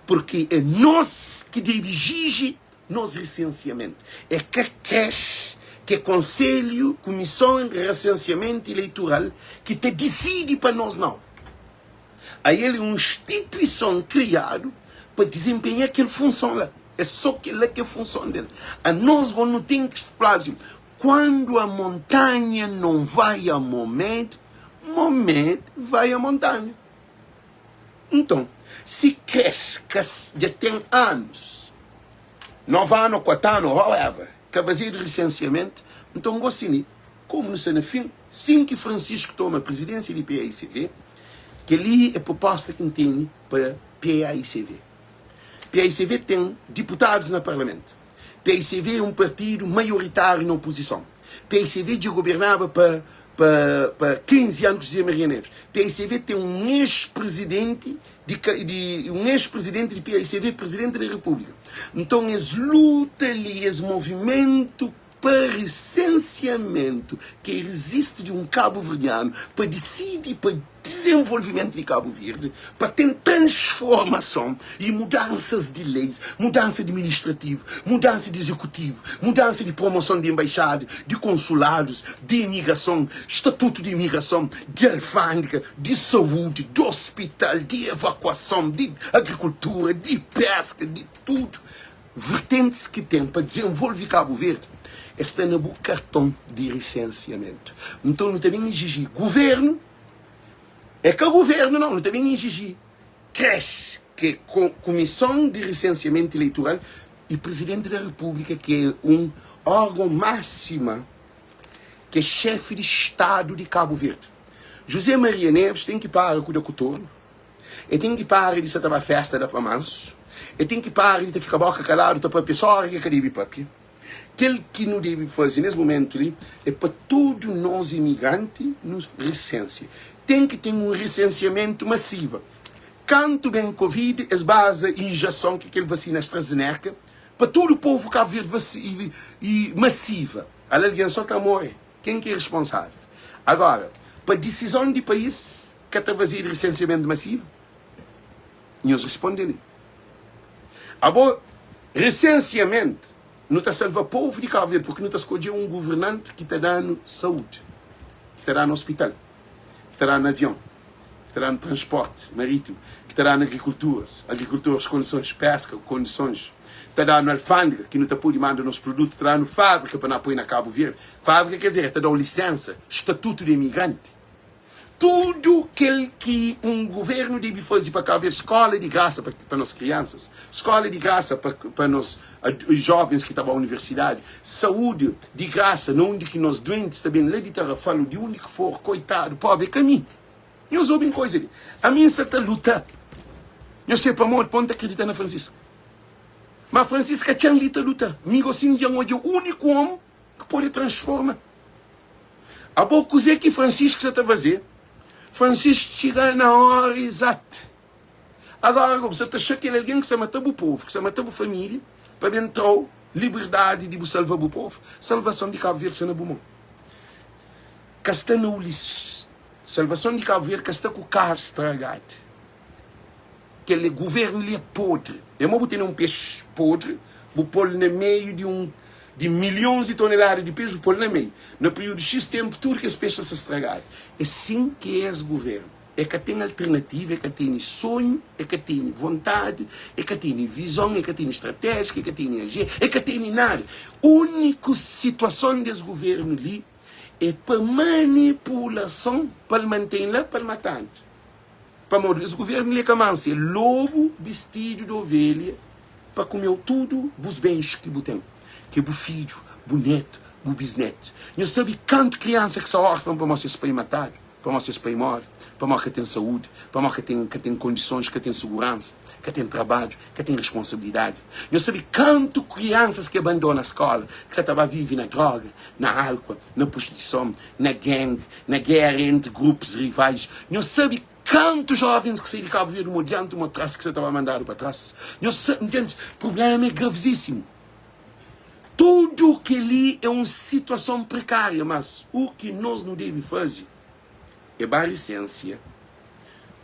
purki é nos ki debe ijiji Nos resensiamentu é ka kresh ki é konselhu, kumison resensiamentu ileitural ki ta disidi pa nos nau. Ael é un instituison kriadu pa dizenpenha kel funson la. É so kel la ki é funson del. Anos go nu ten ki fladu sin, Quando a montanha não vai a Momed, Momed vai a montanha. Nton, si kresh ka dja ten anus, 9 anu, 4 anu, however, ka fazedu risensiamentu, nton gosi li, komu nu sta na fin, sin ki Francisco toma prizidensia di paicv, kel-li é proposta ki N tene pa paicv. Paicv ten diputadus na parlamentu. Paicv é un partidu maioritáriu na opozison. Paicv dja gobernaba pa pa pa 15 anu ku José Maria Neves. Paicv ten un ex-prizidenti di di un ex-prizidenti di paicv prizidenti di Repúblika. Nton es luta li, es movimentu pa risensiamentu. Resensiamentu ki izisti di un kabuverdianu pa disidi pa dizenvolvimentu di Kabu Verdi, pa ten transformason y mudansas di leis, mudansa administrativu, mudansa di izekutivu, mudansa di promoson di enbaixada, di konsuladus, di imigrason, statutu di imigrason, di alfândega, di saúdi, di ospital, di evakuason, di agrikultura, di péska, di tudu vertentis ki ten pa dizenvolve Kabu Verdi, es sta na bu karton di risensiamentu. Nton, nu ta ben iziji guvernu, é ka guvernu nau, nu ta ben iziji CRES, ki é Kumison di Risensiamentu Ileitural, y Prizidenti da Repúblika, ki é un órgon máxima, ki é xefi di Stadu di Kabu Verdi. José Maria Neves ten ki para ku da ku tornu. E ten ki para di sa ta ba festa da pa mansu. E ten ki para di ta fika boka kaladu ta papia so ora ki e ka debe papia. Kel ki nu debe faze nes mumentu li e pa tudu nos imigranti nu risensia. Ten ki ten un risensiamentu masiva. Kantu ben Covid es baza injeson ki kel vasina AstraZeneca pa tudu povu Kabu Verdi i masiva. Ala algen so ta more. Ken ki é responsável? Agora, pa disizon di país ka ta fazedu resensiamentu masivu? Nhos responde li. Abo, resensiamentu, nu ta salva povu di Kabu Verdi, purki nu ta skodje un guvernanti ki ta da-nu saúdi, ki ta da-nu ospital, ki ta da-nu avion, ki ta da-nu transporti marítimu, ki ta da-nu agrikulturas, agrikultoris kondisons, peska kondisons, ta da-nu alfândega ki nu ta pode manda nos produtu, ta da-nu fábrika pa nu poi na Kabu Verdi. Fábrika ker dizer, el ta da-u lisénsa, statutu di imigranti. Tudu kel ki un govérnu debe faze pa Kabu Verdi, skóla di grasa pa nos kriansas, skóla di grasa pa nos jovens ki ta ba universidadi, saúdi di grasa na undi ki nos duentis ta ben la di Tarrafal o di undi ki for, koitadu, pobri, é ka mi. Nhos obi un koisa li, ami N sa ta luta, nhos sai pamodi pa N ta kridita na Francisca. Ma Francisca txan li ta luta, mi gosin dja N odja uniku omi ki pode transforma. Abo kuzê ki Francisco sa ta faze? Francisco txiga na hora exata. Agora bu sa ta txa kel algen ki sa mata bu povo, ki sa mata bu família, pa ben trau liberdadi di bu salva bu povo? Salvason di Cabo Verde sta na bu mon. Ka sta na Ulisses. Salvason di Cabo Verde ka sta ku carro stragadu. Kel governo li é podre. É mo bu tene um peixe podre, bu pol na meio di um di milhões di tonelada di peixe, bu pol na meio. Na período X tempo, tudo kes peixe ta stragado. É sim ki é es governo. É ka tem alternativa, é ka tene sonho, é ka tene vontade, é ka tene visão, é ka tene estratégia, é ka tene AG, é ka tene nada. Único situação des governo li é pa manipulação, pa el mantém lá, pa el matando. Pamodi es guvernu li é ka mansu, é lobu bistidu di ovelha pa kume-u tudu bus bens ki bu ten, ki é bu fidju, bu netu, bu bisnetu. Nhos sabe kantu kriansa ki sta órfan pamodi ses pai matadu, pamodi ses pai móre, pamodi ka ten saúdi, pamodi ka ten ka ten kondisons, ka ten suguransa, ka ten trabadju, ka ten responsabilidadi? Nhos sabe kantu kriansas ki abandona skóla, ki sa ta ba vive na dróga, na álkua, na prostituison, na gang, na géra entri grupus rivais. Nhos sabe kantu jovens ki sai di Kabu Verdi, uma dianti, uma tras, ki sa ta ba mandadu pa tras? Nhos sabe, ntendes? Prublema é gravisísimu. Tudu kel-li é un situason prekária, mas u ki nos nu debe faze é ba risensia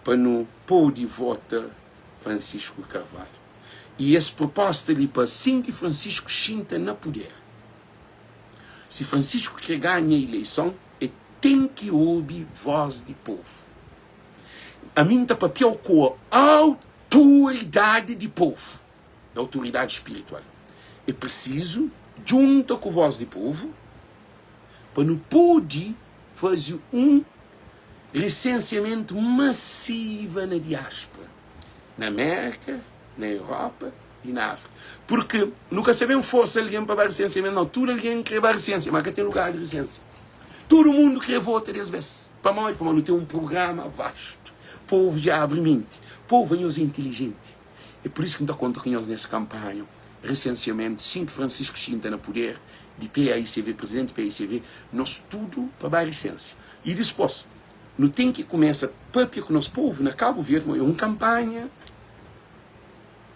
pa nu pode vota Francisco Carvalho. I es proposta li pa asin ki Francisco xinta na puder. Si Francisco kre ganha ileison e ten ki obi voz di povu. Ami N ta papiau ku autoridadi di povu, autoridadi spiritual. E prisizu djunta ku voz di povu pa nu pudi fazi un risensiamentu masiva na diaspora, na Merka, na Europa i na Áfrika. Purki nu ka sta ben forsa algen pa ba risensiamentu, nau. Tudu algen kre ba risensia, ma ka ten lugar di risensia. Tudu mundu kre vota des bes. Pamodi? Pamodi nu ten un prugrama vastu. Povu dja abri menti. Povu anhos é intilijenti. É pur isu ki N ta konta ku nhos nes kanpanha risensiamentu. Sin ki Francisco xinta na puder di PAICV, Presidenti PAICV, nos tudu pa ba risensia. I dispos, nu ten ki kumesa papia ku nos povu na Kabu Verdi, ma é un kanpanha.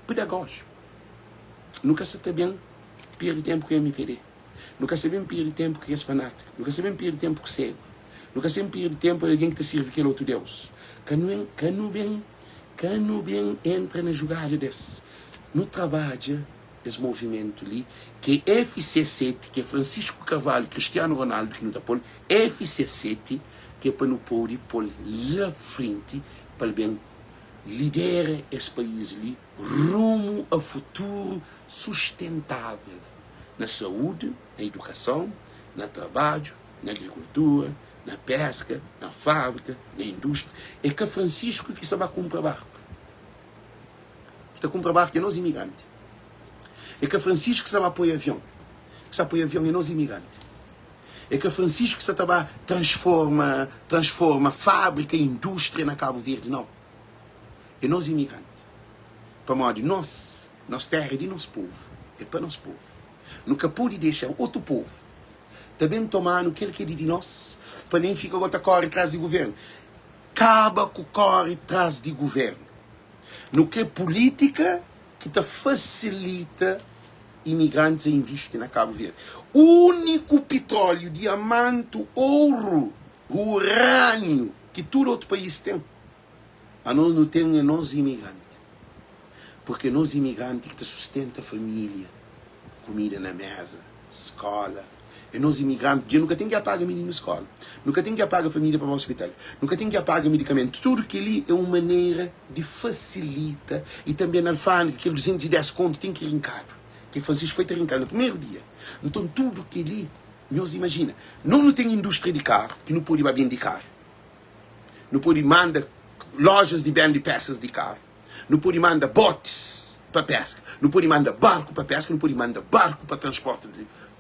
Pedagójiku. Nu ka sa ta ben perde ténpu ku mpd. Nu ka sta ben perde ténpu ku kes fanátiku. Nu ka sta ben perde ténpu ku ségu. Nu ka sta ben perde ténpu algen ki ta sirvi kel otu deus. Ka nu ka nu ben ka nu ben entra na jugada des. Nu trabadja es movimentu li ki é FC7, ki é Francisco Carvalho Cristiano Ronaldo ki nu ta pô-l FC7, ki é pa nu pode pô-l la frenti pa el ben lidera es país li rumu a futuru sustentável na saúdi, na idukason, na trabadju, na agrikultura, na péska, na fábrika, na indústria. É ka Francisco ki sta ba kunpra barku. Ki ta kunpra barku é nos imigranti. É ka Francisco ki sta ba poi avion. Ki sta poi avion é nos imigranti. É ka Francisco ki sta ta ba transforma transforma fábrika, indústria na Kabu Verdi, nau. É nos imigranti. Pamodi nos, nos téra é di nos povu, é pa nos povu. Nu ka pode dexa otu povu ta ben toma-nu kel ki é di di nos pa nen fika go ta kóre tras di govérnu. Kaba ku kóre tras di govérnu. Nu kre pulítika ki ta fasilita imigrantis a invisti na Kabu Verdi. Úniku pitróliu, diamantu, oru, urâniu ki tudu otu país ten, anos nu ten é nos imigranti. Purki é nos imigranti ki ta sustenta família, kumida na méza, skóla. É nos imigranti. Dja nu ka ten ki apaga mininu skóla, nu ka ten ki apaga família pa ba ospital, nu ka ten ki apaga medikamentu. Tudu kel-li é un manera di fasilita y tanbe na alfândega kel 210 kontu ten ki rinkadu. Ke Francisco foi ta rinkadu na primeru dia. Nton tudu kel-li, nhos imajina, nos nu ten indústria di karu ki nu pode ba bende karu, nu pode manda lojas di bende pésas di karu, Nu pode manda botis pa peska, nu pode manda barku pa peska, nu pode manda barku pa transporti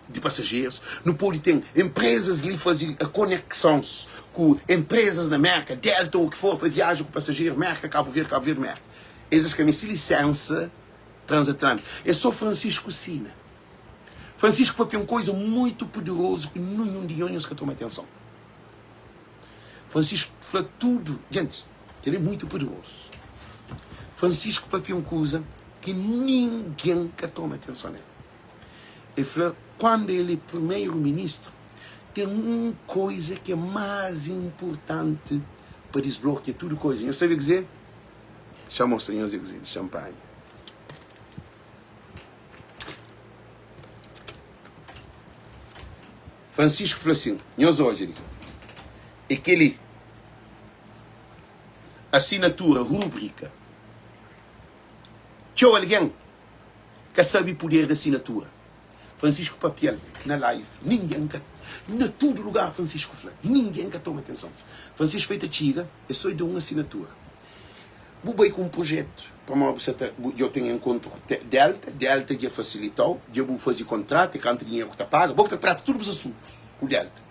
di pasajerus, nu pode ten enprezas li faze koneksons ku enprezas na Merka, Delta o ki for pa viaja ku pasajeru Merka, Kabu Verdi, Kabu Verdi, Merka. Es es ka meste lisensa transatlântiku. É só Francisco sina. Francisco papia un koisa muitu poderozu ki ninhun di nhos ka toma atenson. Francisco fla tudu. Gentis, kel-li é mutu poderozu. Francisco papia un kuza ki ningen ka toma atenson nel. El fla kandu el é primeru ministru, ten un koza ki é más inpurtanti pa disblokia tudu koza. Nhos sabe kuzê? Xa mostra nhos é kuzê. Di xanpanha. Francisco fla sin, Nhos odja li, é kel-li, asinatura, rúbrika. Txeu algen ka sabe puder di asinatura. Francisco papia-l na live, ningen ka, na tudu lugar Francisco fla, ningen ka toma atenson. Francisco foi ta txiga, é sô da un asinatura. Bu bai ku un projetu, pamodi bu sa ta, bu, dja bu ten enkontru ku Delta, Delta dja fasilita-u, dja bu faze kontratu, é kantu dinheru ku ta paga, bo ki ta trata tudu bus asuntus ku Delta.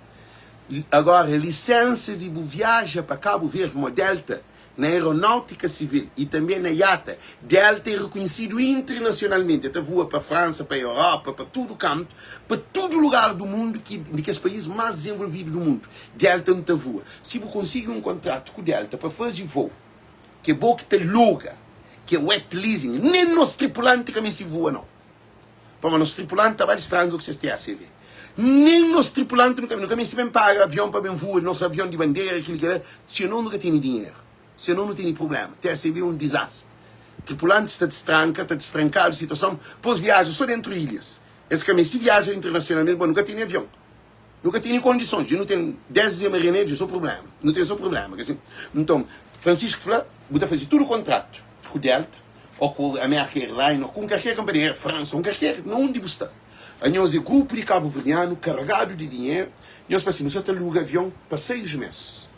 Agora, lisensa di bu viaja pa Kabu Verdi, pamodi Delta na aeronáutika sivil i tanbe na IATA, Delta é rekonhesidu internasionalmenti, el ta vua pa Fransa, pa Europa, pa tudu kantu, pa tudu lugar du mundu ki di kes país más dizenvolvidu du mundu, Delta nu ta vua. Si bu konsigi un kontratu ku Delta pa faze voo, ki é bo ki ta luga, ki é wet leasing, nen nos tripulanti ka meste vua nau. Pamodi nos tripulanti ta ba di stranga ku ses TACV. Nen nos tripulanti nu ka, nu ka meste ben paga avion pa ben vua, nos avion di bandera, kil kila, si anos nu ka tene dinheru, si anos nu tene prublema. TACV é un dizastri. Tripulantis ta distranka, ta distrankadu situason, pos viaja so dentru ilhas. Es ka meste viaja internasionalmenti, bon, nu ka tene avion. Nu ka tene kondisons, dja nu ten 10 Zé Maria Neves, é so prublema. Nu ten so prublema, ka sin? Nton, Francisco fla, bu ta faze tudu kontratu ku Delta, ô ku America Airline, ô ku un kalker konpanhia, Air France, un kalker, na undi bu sta. Anhos é grupu di kabuverdianu karagadu di dinheru, nhos fla sin, nu sa ta luga avion pa 6 mes.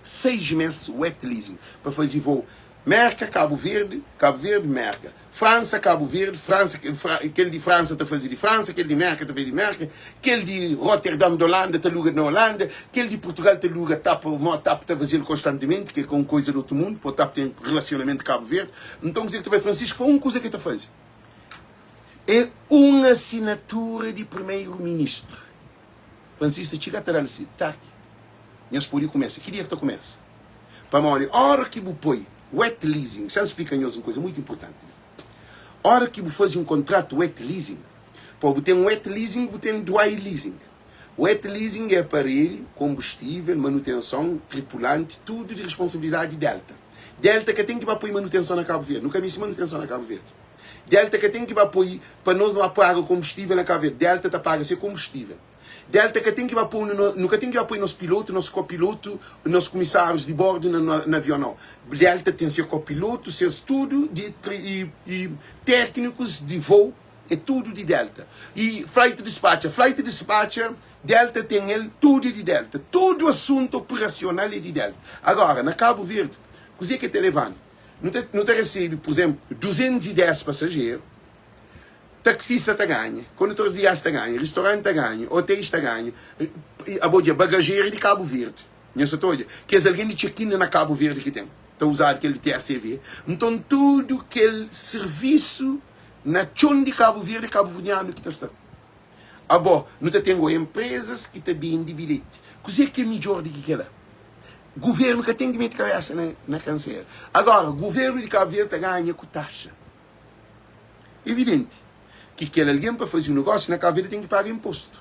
6 mes wet leasing pa faze voo Merka, Kabu Verdi, Kabu Verdi, Merka, Fransa, Kabu Verdi, Fransa, kel di Fransa ta faze di Fransa, kel di Merka ta faze di Merka, kel di Rotterdam di Holanda ta luga na Holanda, kel di Portugal ta luga TAP, mo TAP ta faze-l konstantimenti, ki é ka un koiza di otu mundu, po TAP ten relasionamentu Kabu Verdi. Nton kuzê ki ta bai Francisco fla un kuza ki el ta faze é un asinatura di primeru ministru. Francisco ta txiga ta da-l si taki, nhos pode kumesa. Ki dia ki ta kumesa? Pamodi ora ki bu poi wet leasing, xa-m splika nhos un kuza mutu inpurtanti li. Ora ki bu faze un kontratu wet leasing, Pô, bu ten wet leasing, bu ten dry leasing. Wet leasing é aparelhu, konbustível, manutenson, tripulanti, tudu di responsabilidadi di Delta. Delta ka ten ki ba poi manutenson na Kabu Verdi. Nu ka meste manutenson na Kabu Verdi. Delta ka ten ki ba poi pa nos nu ba paga konbustível na Kabu Verdi. Delta ta paga se konbustível. Delta ka ten ki ba poi nu, nu ka ten ki ba poi nos pilotu, nos kopilotu, nos kumisárius di bordu na, na avion, nau. Delta ten se kopilotu, ses tudu di, i, i téknikus di vou. É tudu di Delta. E flight dispatcher, flight dispatcher, Delta ten el, tudu é di Delta. Tudu asuntu operasional é di Delta. Agora, na Kabu Verdi, kuzê ki ta levanu? Nu ta, nu ta resebe, pur izenplu, 210 pasajeru, taksista ta ganha, kondutoris di ias ta ganha, ristoranti ta ganha, otéis ta ganha, abo dja, bagajeru di Kabu Verdi. Nha sa ta odja kes algen di check-in na Kabu Verdi ki ten, ta uzadu kel di TACV. Nton, tudu kel sirvisu Na txon di Kabu Verdi, kabuverdianu ki ta sta. Abo, nu ta ten go enprezas ki ta bende bilheti. Kuzê ki é midjór di ki kel-la? Guvernu ka ten ki mete kabésa na, na kansera. Agora, guvernu di Kabu Verdi ta ganha ku taxa. Evidenti ki kel algen pa faze un negósiu na Kabu Verdi ten ki paga inpostu.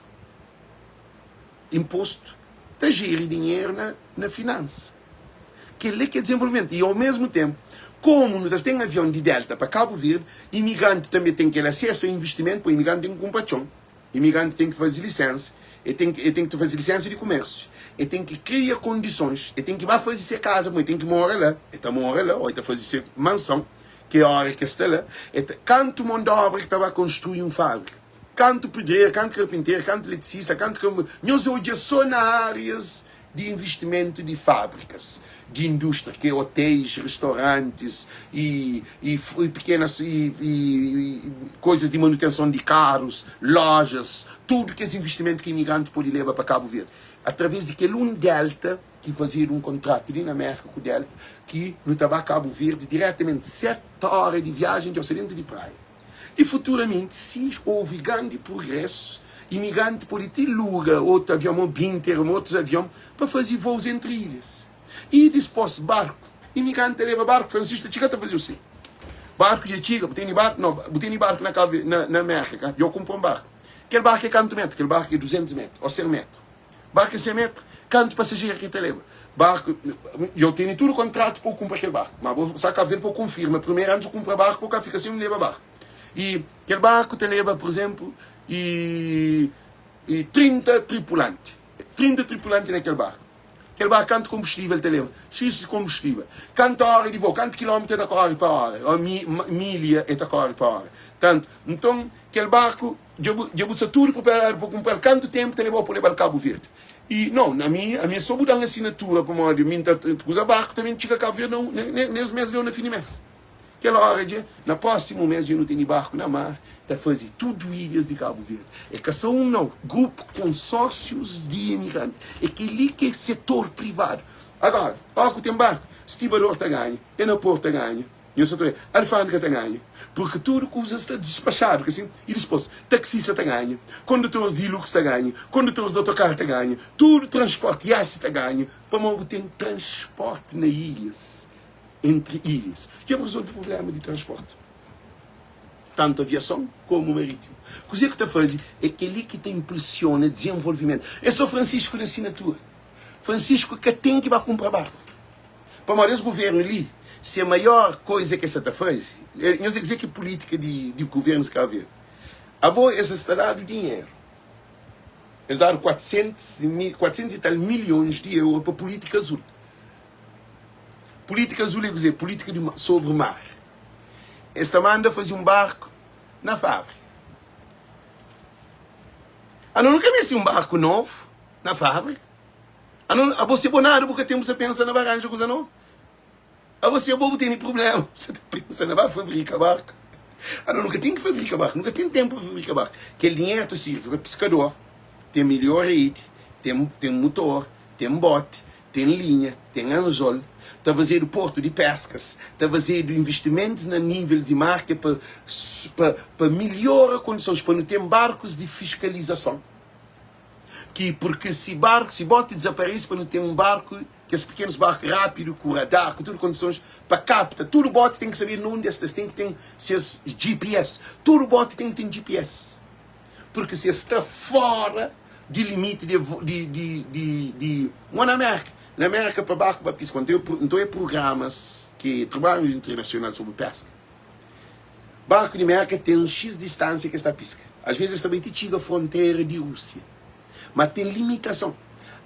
Inpostu ta jeri dinheru na, na finansa. Kel-li ki é dizenvolvimentu. I, au mesmu tenpu, komu nu ta ten avion di Delta pa Kabu Verdi, imigranti tanbe ten kel asesu a investimentu, poi imigranti ten ki kunpra txon, imigranti ten ki faze lisensa, e ten ki, e ten ki faze lisensa di kumérsiu, e ten ki kria kondisons, e ten ki ba faze se kaza, pamodi e ten ki mora la, e ta mora la, ô e ta faze se manson, ki é óra ki es sta la, e ta, kantu mon di óbra ki ta ba konstrui un fábrika, kantu pedreru, kantu karpinteru, kantu eletricista, kantu, nhos odja sô na árias di investimentu di fábrikas, di indústria, ki é otéis, restaurantis y y pekenas y y koizas di manutenson di karus, lojas, tudu kes investimentu ki imigranti pode leba pa Kabu Verdi através di kel un Delta ki fazedu un kontratu li na Mérka ku Delta ki nu ta ba Kabu Verdi diretamenti 7 óra di viajen dja bu sta dentu di praia. I futuramenti, si ouvi grandi prugrésu, imigranti pode ti luga otu avion ô bin ter otus avion pa faze vôus entri ilhas. I dispôs barku, imigranti ta leba barku, Francisco ta txiga ta faze-u si. Barku dja txiga, bu tene barku? No, bu tene barku na Kabu na na Mérka, ka? Dja kunpra un barku. Kel barku é kantu métru? Kel barku é 200 métru ô 100 métru. Barku é 100 metru, kantu pasajeru ki ta leba? Barku, yo tene tudu kontratu pa bu kunpra kel barku, ma bo sa Kabu Verdi pa bu konfirma primeru antis di kunpra barku pa bu ka fika sen leba barku. I kel barku ta leba, pur izenplu, i i 30 tripulanti, 30 tripulanti na kel barku. Kel barku kantu konbustivel ta leba? Xis konbustivel. Kantu ora di voo, kantu kilometru el ta kori pa ora, o mi milha el ta kori pa ora. Tantu, nton kel barku Dja bu dja bu sta tudu preparadu pa kunpra-l? Kantu tenpu ta leba-u pa leba-l Kabu Verdi? I, Nau, na mi, ami é so bu da-m asinatura pamodi mi N ta kuza barku ta ben txiga Kabu Verdi na na nes mes li o na fin di mes. Kel ora dja, na prósimu mes dja nu tene barku na mar ta faze tudu ilhas di Kabu Verdi. É ka so un nau, grupu konsórsius di imigranti. É kel-li ki é setor privadu. Agora, óra ku ten barku, stibador ta ganha, é na portu ta ganha. Nhos sa ta oia, alfândega ta ganha, purki tudu kuza sta dispaxadu, ka sin? I dispôs, taksista ta ganha, kondutoris di Hilux ta ganha, kondutoris di otokar ta ganha, tudu transpórti, iasi ta ganha, pamodi bu ten transpórti na ilhas, entri ilhas. Dja bu rezolve prubléma di transpórti, tantu aviason komu marítimu. Kuzê ki ta faze é kel-li ki ta inpulsiona dizenvolvimentu. É sô Fransisku di asinatura. Fransisku ka ten ki ba kunpra barku. Pamodi es governo li, se maior coisa ke sa ta faze, nhos é kze ki politica di di governo de Cabo Verde? Abo es sta dadu dinheiro, es dadu 400 mil, 400 e tal milhões de euro pa politica azul. Politica azul é kuze? Politica di sobre mar. Es ta manda faze um barco na fábrica. Ano nu ka meste um barco novo na fábrica. Anu, abo si bo nada bu ka ten bu sa pensa na ba ranja kuza novu? Abo si abo bu tene prublema bu sa ta pensa na ba fabrika barku? Anu, nu ka ten ki fabrika barku, nu ka ten tenpu pa fabrika barku. Kel dinheru ta sirvi pa piskador ten milhor redi, ten ten mutor, ten boti, ten linha, ten anzol, ta fazedu portu di peskas, ta fazedu investimentus na nivel di mar ke pa pa pa milhora kondisons pa nu ten barkus di fiskalizason. Ki purki si barku, si boti dizaparese pa nu ten un barku, kes pikenus barku rapidu ku radar, ku tudu kondisons pa kapta. Tudu boti ten ki sabe na undi es sta, es ten ki ten ses GPS. Tudu boti ten ki ten GPS. Purki si es sta fora di limiti di di di di di mo na Merka. Na Merka pa barku ba piska, nton nton é prugramas ki tribunal internasional sobri peska. Barku di Merka ten xis distansia ki es ta piska. As vezes es ta bai ti txiga frontera di Rúsia. Ma ten limitason.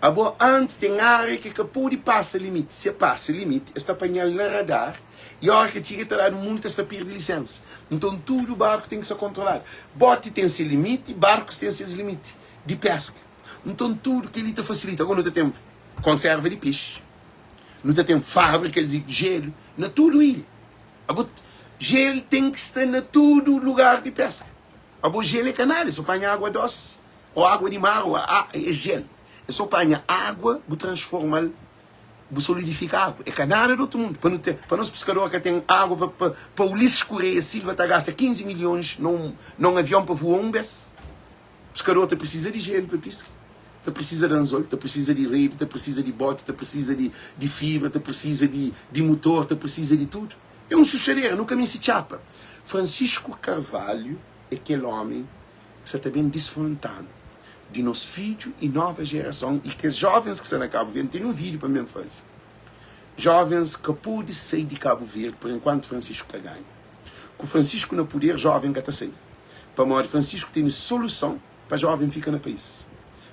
Abo antis ten ária ki ka pode pasa limiti. Si e pasa limiti, es ta panha-l na radar i óra ki txiga e ta dadu multa, es ta perde lisensa. Nton tudu barku ten ki ser kontroladu. Boti ten se limiti, barkus ten ses limiti di peska. Nton tudu kel-li ta fasilita. Agora nu ta ten konserva di pexi, nu ta ten fábrika di jelu na tudu ilha. Abo jel ten ki sta na tudu lugar di peska. Abo jel é ka nada, é so panha água dosi ô água di mar ô a é jel. É so panha água bu transforma-l, bu solidifika água. É ka nada di otu mundu. Pa nu ten, pa nos piskador ka ten água pa pa pa Ulisses Correia Silva ta gasta 15 milhons na un na un avion pa voa un bes. Piskador ta prisiza di jelu pa piska, ta prisiza di anzol, ta prisiza di redi, ta prisiza di boti, ta prisiza di di fibra, ta prisiza di di mutor, ta prisiza di tudu. É un xuxadera, nu ka meste txapa. Francisco Carvalho é kel ómi ki sa ta ben disfronta-nu di nos fidju i nova jerason i kes jovens ki sta na Kabu Verdi. N tene un vídiu pa N ben faze. Jovens ka pode sai di Kabu Verdi por enkuantu Francisco ka ganha. Ku Francisco na puder, joven ka ta sai. Pamodi Francisco tene soluson pa joven fika na país.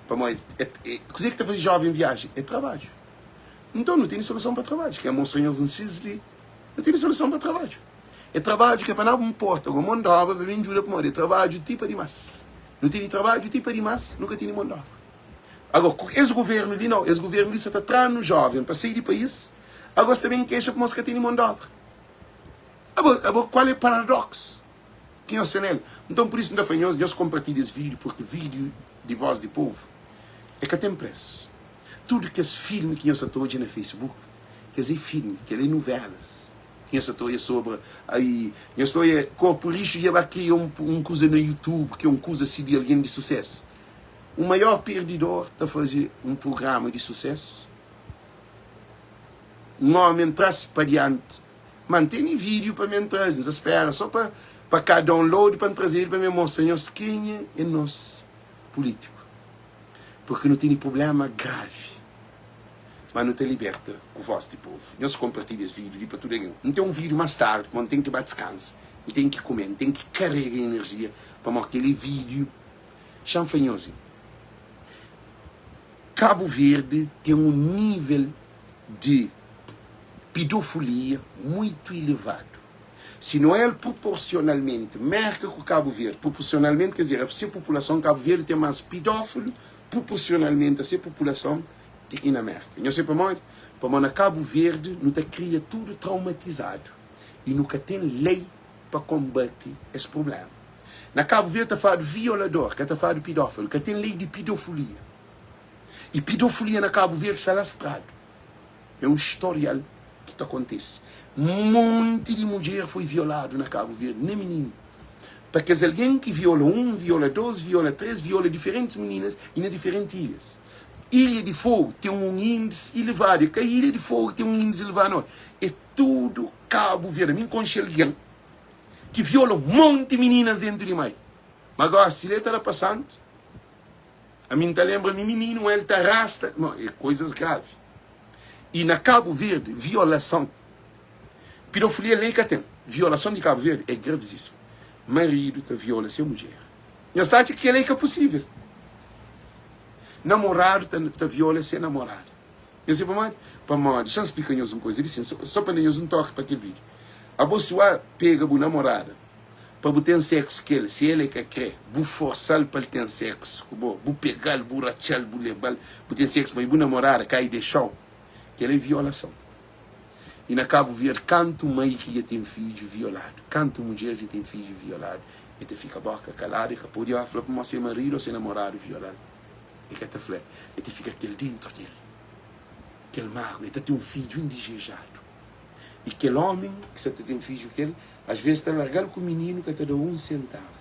Pamodi é, é, kuzê ki ta faze joven viaja? É trabadju. Nton, nu tene soluson pa trabadju. Ki é mostra nhos un sis li. Nu tene soluson pa trabadju. É trabadju ki é pa na nporta ku mon d'obra pa ben djuda pamodi é trabadju ti pa dimás. Nu tene trabadju ti pa dimás, nu ka tene mon d'obra. Agora, ku es governu li nau, es governu li sa ta tra-nu joven pa sai di país, agora sa ta ben kexa pamodi es ka tene mon d'obra. Abo, abo kual é paradoxo ki nhos ten nel? Nton, pur isu N ta fla nhos, nhos konpartilha es vídiu, purki vídiu di Voz di Povu é ka ten presu. Tudu kes filmi ki nhos sa ta odja na Facebook, kes é filmi, kel é nuvelas ki nhos sa ta odja sobra ai, nhos ta odja Korpu Rixu dja ba kria un, un kuza na YouTube ki é un kuza si di algen di susesu. Un maior pirdidor ta faze un prugrama di susesu, un omi entra-s pa dianti. Ma N tene vídiu pa mi N traze. N sa spera so pa pa ka download pa N traze-l pa mi mostra nhos kenha é nos pulítiku. Purki nu tene prublema gravi. Ma nu ta liberta ku vós di povu. Nhos konpartilha es vídiu li pa tudu algen. N ten un vídiu más tardi pamodi N ten ki ba diskansa, N ten ki kume, N ten ki karega enerjia pamodi kel-li vídiu xa-m fla nhos. Kabu Verdi ten un nível di pidofolia muitu ilevadu. Si no el proporsionalmenti Merka ku Kabu Verdi, proporsionalmenti ker dizer a se populason, Kabu Verdi ten mas pidófilu proporsionalmenti a se populason di ki na Merka. Nhos sabe pamodi? Pamodi na Kabu Verdi nu ta kria tudu traumatizadu i nu ka ten lei pa konbati es prublema. Na Kabu Verdi ta fladu violador, ka ta fladu pidófilu. Ka ten lei di pidofolia. I pidofolia na Kabu Verdi sta lastradu. É un storial ki ta kontise. Monti di mudjer foi violadu na Kabu Verdi, nen mininu. Pa kes algen ki viola un, viola dos, viola tres, viola diferentis mininas i na diferenti ilhas. Ilha di Fogu ten un índisi ilevadu. É ka Ilha di Fogu ki ten un índisi ilevadu, nau. É tudu Kabu Verdi. Ami N konxe algen ki viola monti mininas dentu di mai. Ma gosi, si el ta da pa santu. Ami N ta lenbra mi mininu el ta rasta, no, é coisas grave. E na Cabo Verde, violação, pedofilia lei ka ten, violação di Cabo Verde é gravíssimo. Marido ta viola se mudjer. Nhos ta atxa ki kel-la é ka possível? Namorado ta, ta viola se namorada. Nhos sabe pamodi? Pamodi, xa-m splika nhos un koisa, di sin, só pa da nhos un toki pa kel vídeo. Abo si bu pega bu namorada, pa bu ten seksu ku el, si el e ka kre, bu forsal pa el ten seksu ku bo, bu pegal, bu ratxal, bu lebal, bu ten seksu, ma i bu namorada ka i dexau, kel é violason. I na Kabu Verdi, kantu mai ki dja ten fidju violadu, kantu mudjer dja ten fidju violadu, e ta fika boka kaladu, e ka pode ba fla pamodi se maridu o se namoradu violal, e ka ta fla, e ta fika kel dentru del, kel magua, e ta ten un fidju indizejadu. I kel ómi ki sa ta ten fidju ku el, asvês ta larga-l ku mininu ka ta da un sentavu.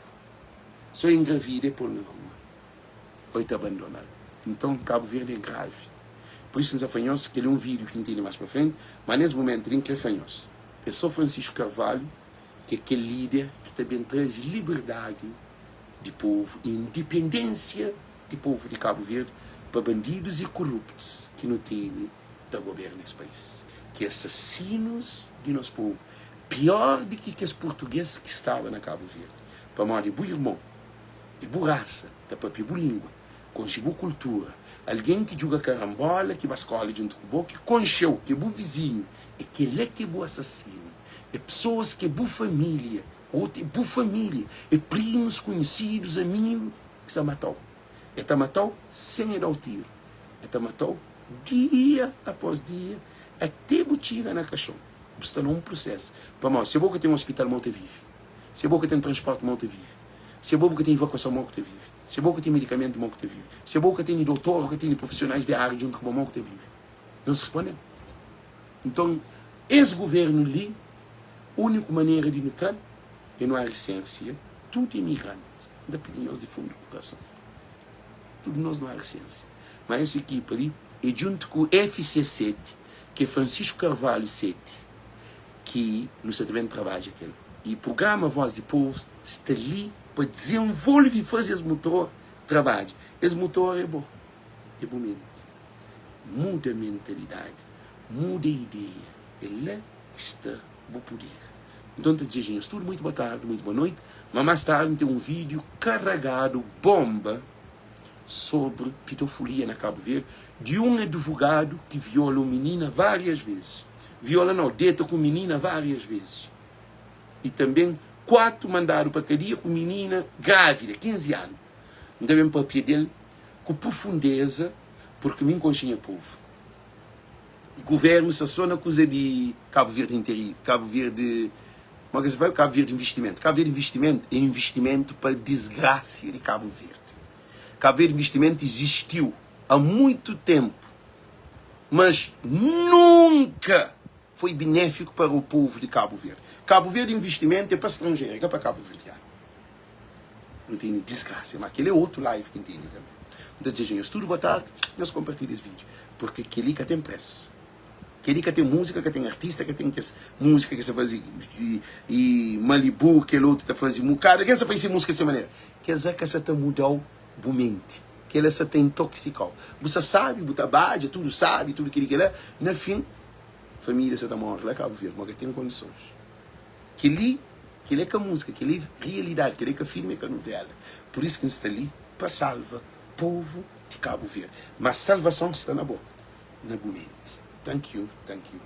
Sô engravida e pô-l na rua ô e ta abandona-l. Nton, Kabu Verdi é gravi. Pur isu, N sa fla nhos, kel-li é un vídiu ki N tene más pa frenti, má nes mumentu li N krê fla nhos, é sô Francisco Carvalho ki é kel líder ki ta ben traze liberdadi. Di povu i indipendênsia di povu di Kabu Verdi pa bandidus i kuruptus ki nu tene ta goberna es país, ki é asasinus di nos povu, pior di ki kes purtugês ki staba na Kabu Verdi, pamodi é bu irmon, é bu rasa, ta papia bu língua, konxe bu kultura, algen ki djuga karanbola, ki ba skóla djuntu ku bo, ki konxe-u, ki é bu vizinhu, é kel-la ki é bu asasinu, é pesoas ki é bu família. Otu é bu família, é primus, konhsidus, amigu ki sta mata-u. E ta mata-u sen e da-u tiru. E ta mata-u dia após dia até bu txiga na kaxon. Bu sta na un prusésu. Pamodi si bo ka ten ospital mau ta vive, si bo ka ten transpórti mau ta vive, si bo ka ten evakuason mau ku ta vive, si bo ka ten medikamentu mau ku ta vive, si bo ka tene dotor ô ka tene profisionais di ária djuntu ku bo mau ku ta vive. Nhos responde-m. Nton, es guvernu li, úniku manera di nu tra-l é nu arisensia tudu imigranti. N ta pidi nhos di fundu di kurason, tudu nos nu arisensia. Má es ekipa li é djuntu ku FC 7, ki é Francisco Carvalho 7, ki nu sta ta ben trabadja ku el. I prugrama Voz di Povu sta li pa dizenvolve i faze es mutor trabadja. Es mutor é bo, é bu menti. Muda mentalidadi, muda ideia, é la ki sta bu puder. Nton N ta dizeja nhos tudu muitu boa tardi, muitu boa noiti, ma más tardi N ten un vídiu karagadu bonba sobri pidofolia na Kabu Verdi di un advogadu ki viola un minina várias vezis, viola nau, deta ku minina várias vezis i tanben 4 mandadu pa kadia ku minina grávida, 15 anu. N ta ben papia del ku profundeza purki mi N konxe nha povu. Guvernu sta so na kuza di Kabu Verdi interi, Kabu Verdi, kuma ki se fala? Kabu Verdi investimentu. Kabu Verdi investimentu é investimentu pa disgrasia di Kabu Verdi. Kabu Verdi investimentu izistiu a muitu tenpu, mas nunka foi benéfiku para o povu di Kabu Verdi. Kabu Verdi investimentu é pa stranjeru, é ka pa kabuverdianu. Nu tene disgrasia, ma kel é otu live ki N tene tanbe. N ta dizeja nhos tudu boa tardi, nhos konpartilha es vídiu, purki kel-li ka ten presu. Kel-li ka ten múzika, ka ten artista, ka ten kes múzika ki sa faze i Malibu, kel otu ta faze mukadu, algen sa faze se múzika di se manera. Kes-la ka sa ta muda-u bu menti, kel-la sa ta intoksika-u. Bu sa sabi, bu ta badja, tudu sabi, tudu kel-li, kel-la, na fin, família sa ta móre la Kabu Verdi, ma ka ten kondisons. Kel-li, kel-li é ka múzika, kel-li é rialidadi, kel-li é ka filmi, é ka nuvéla. Pur isu ki N sta li pa salva povu di Kabu Verdi. Má salvason sta na bo, na bu menti. Thank you, thank you.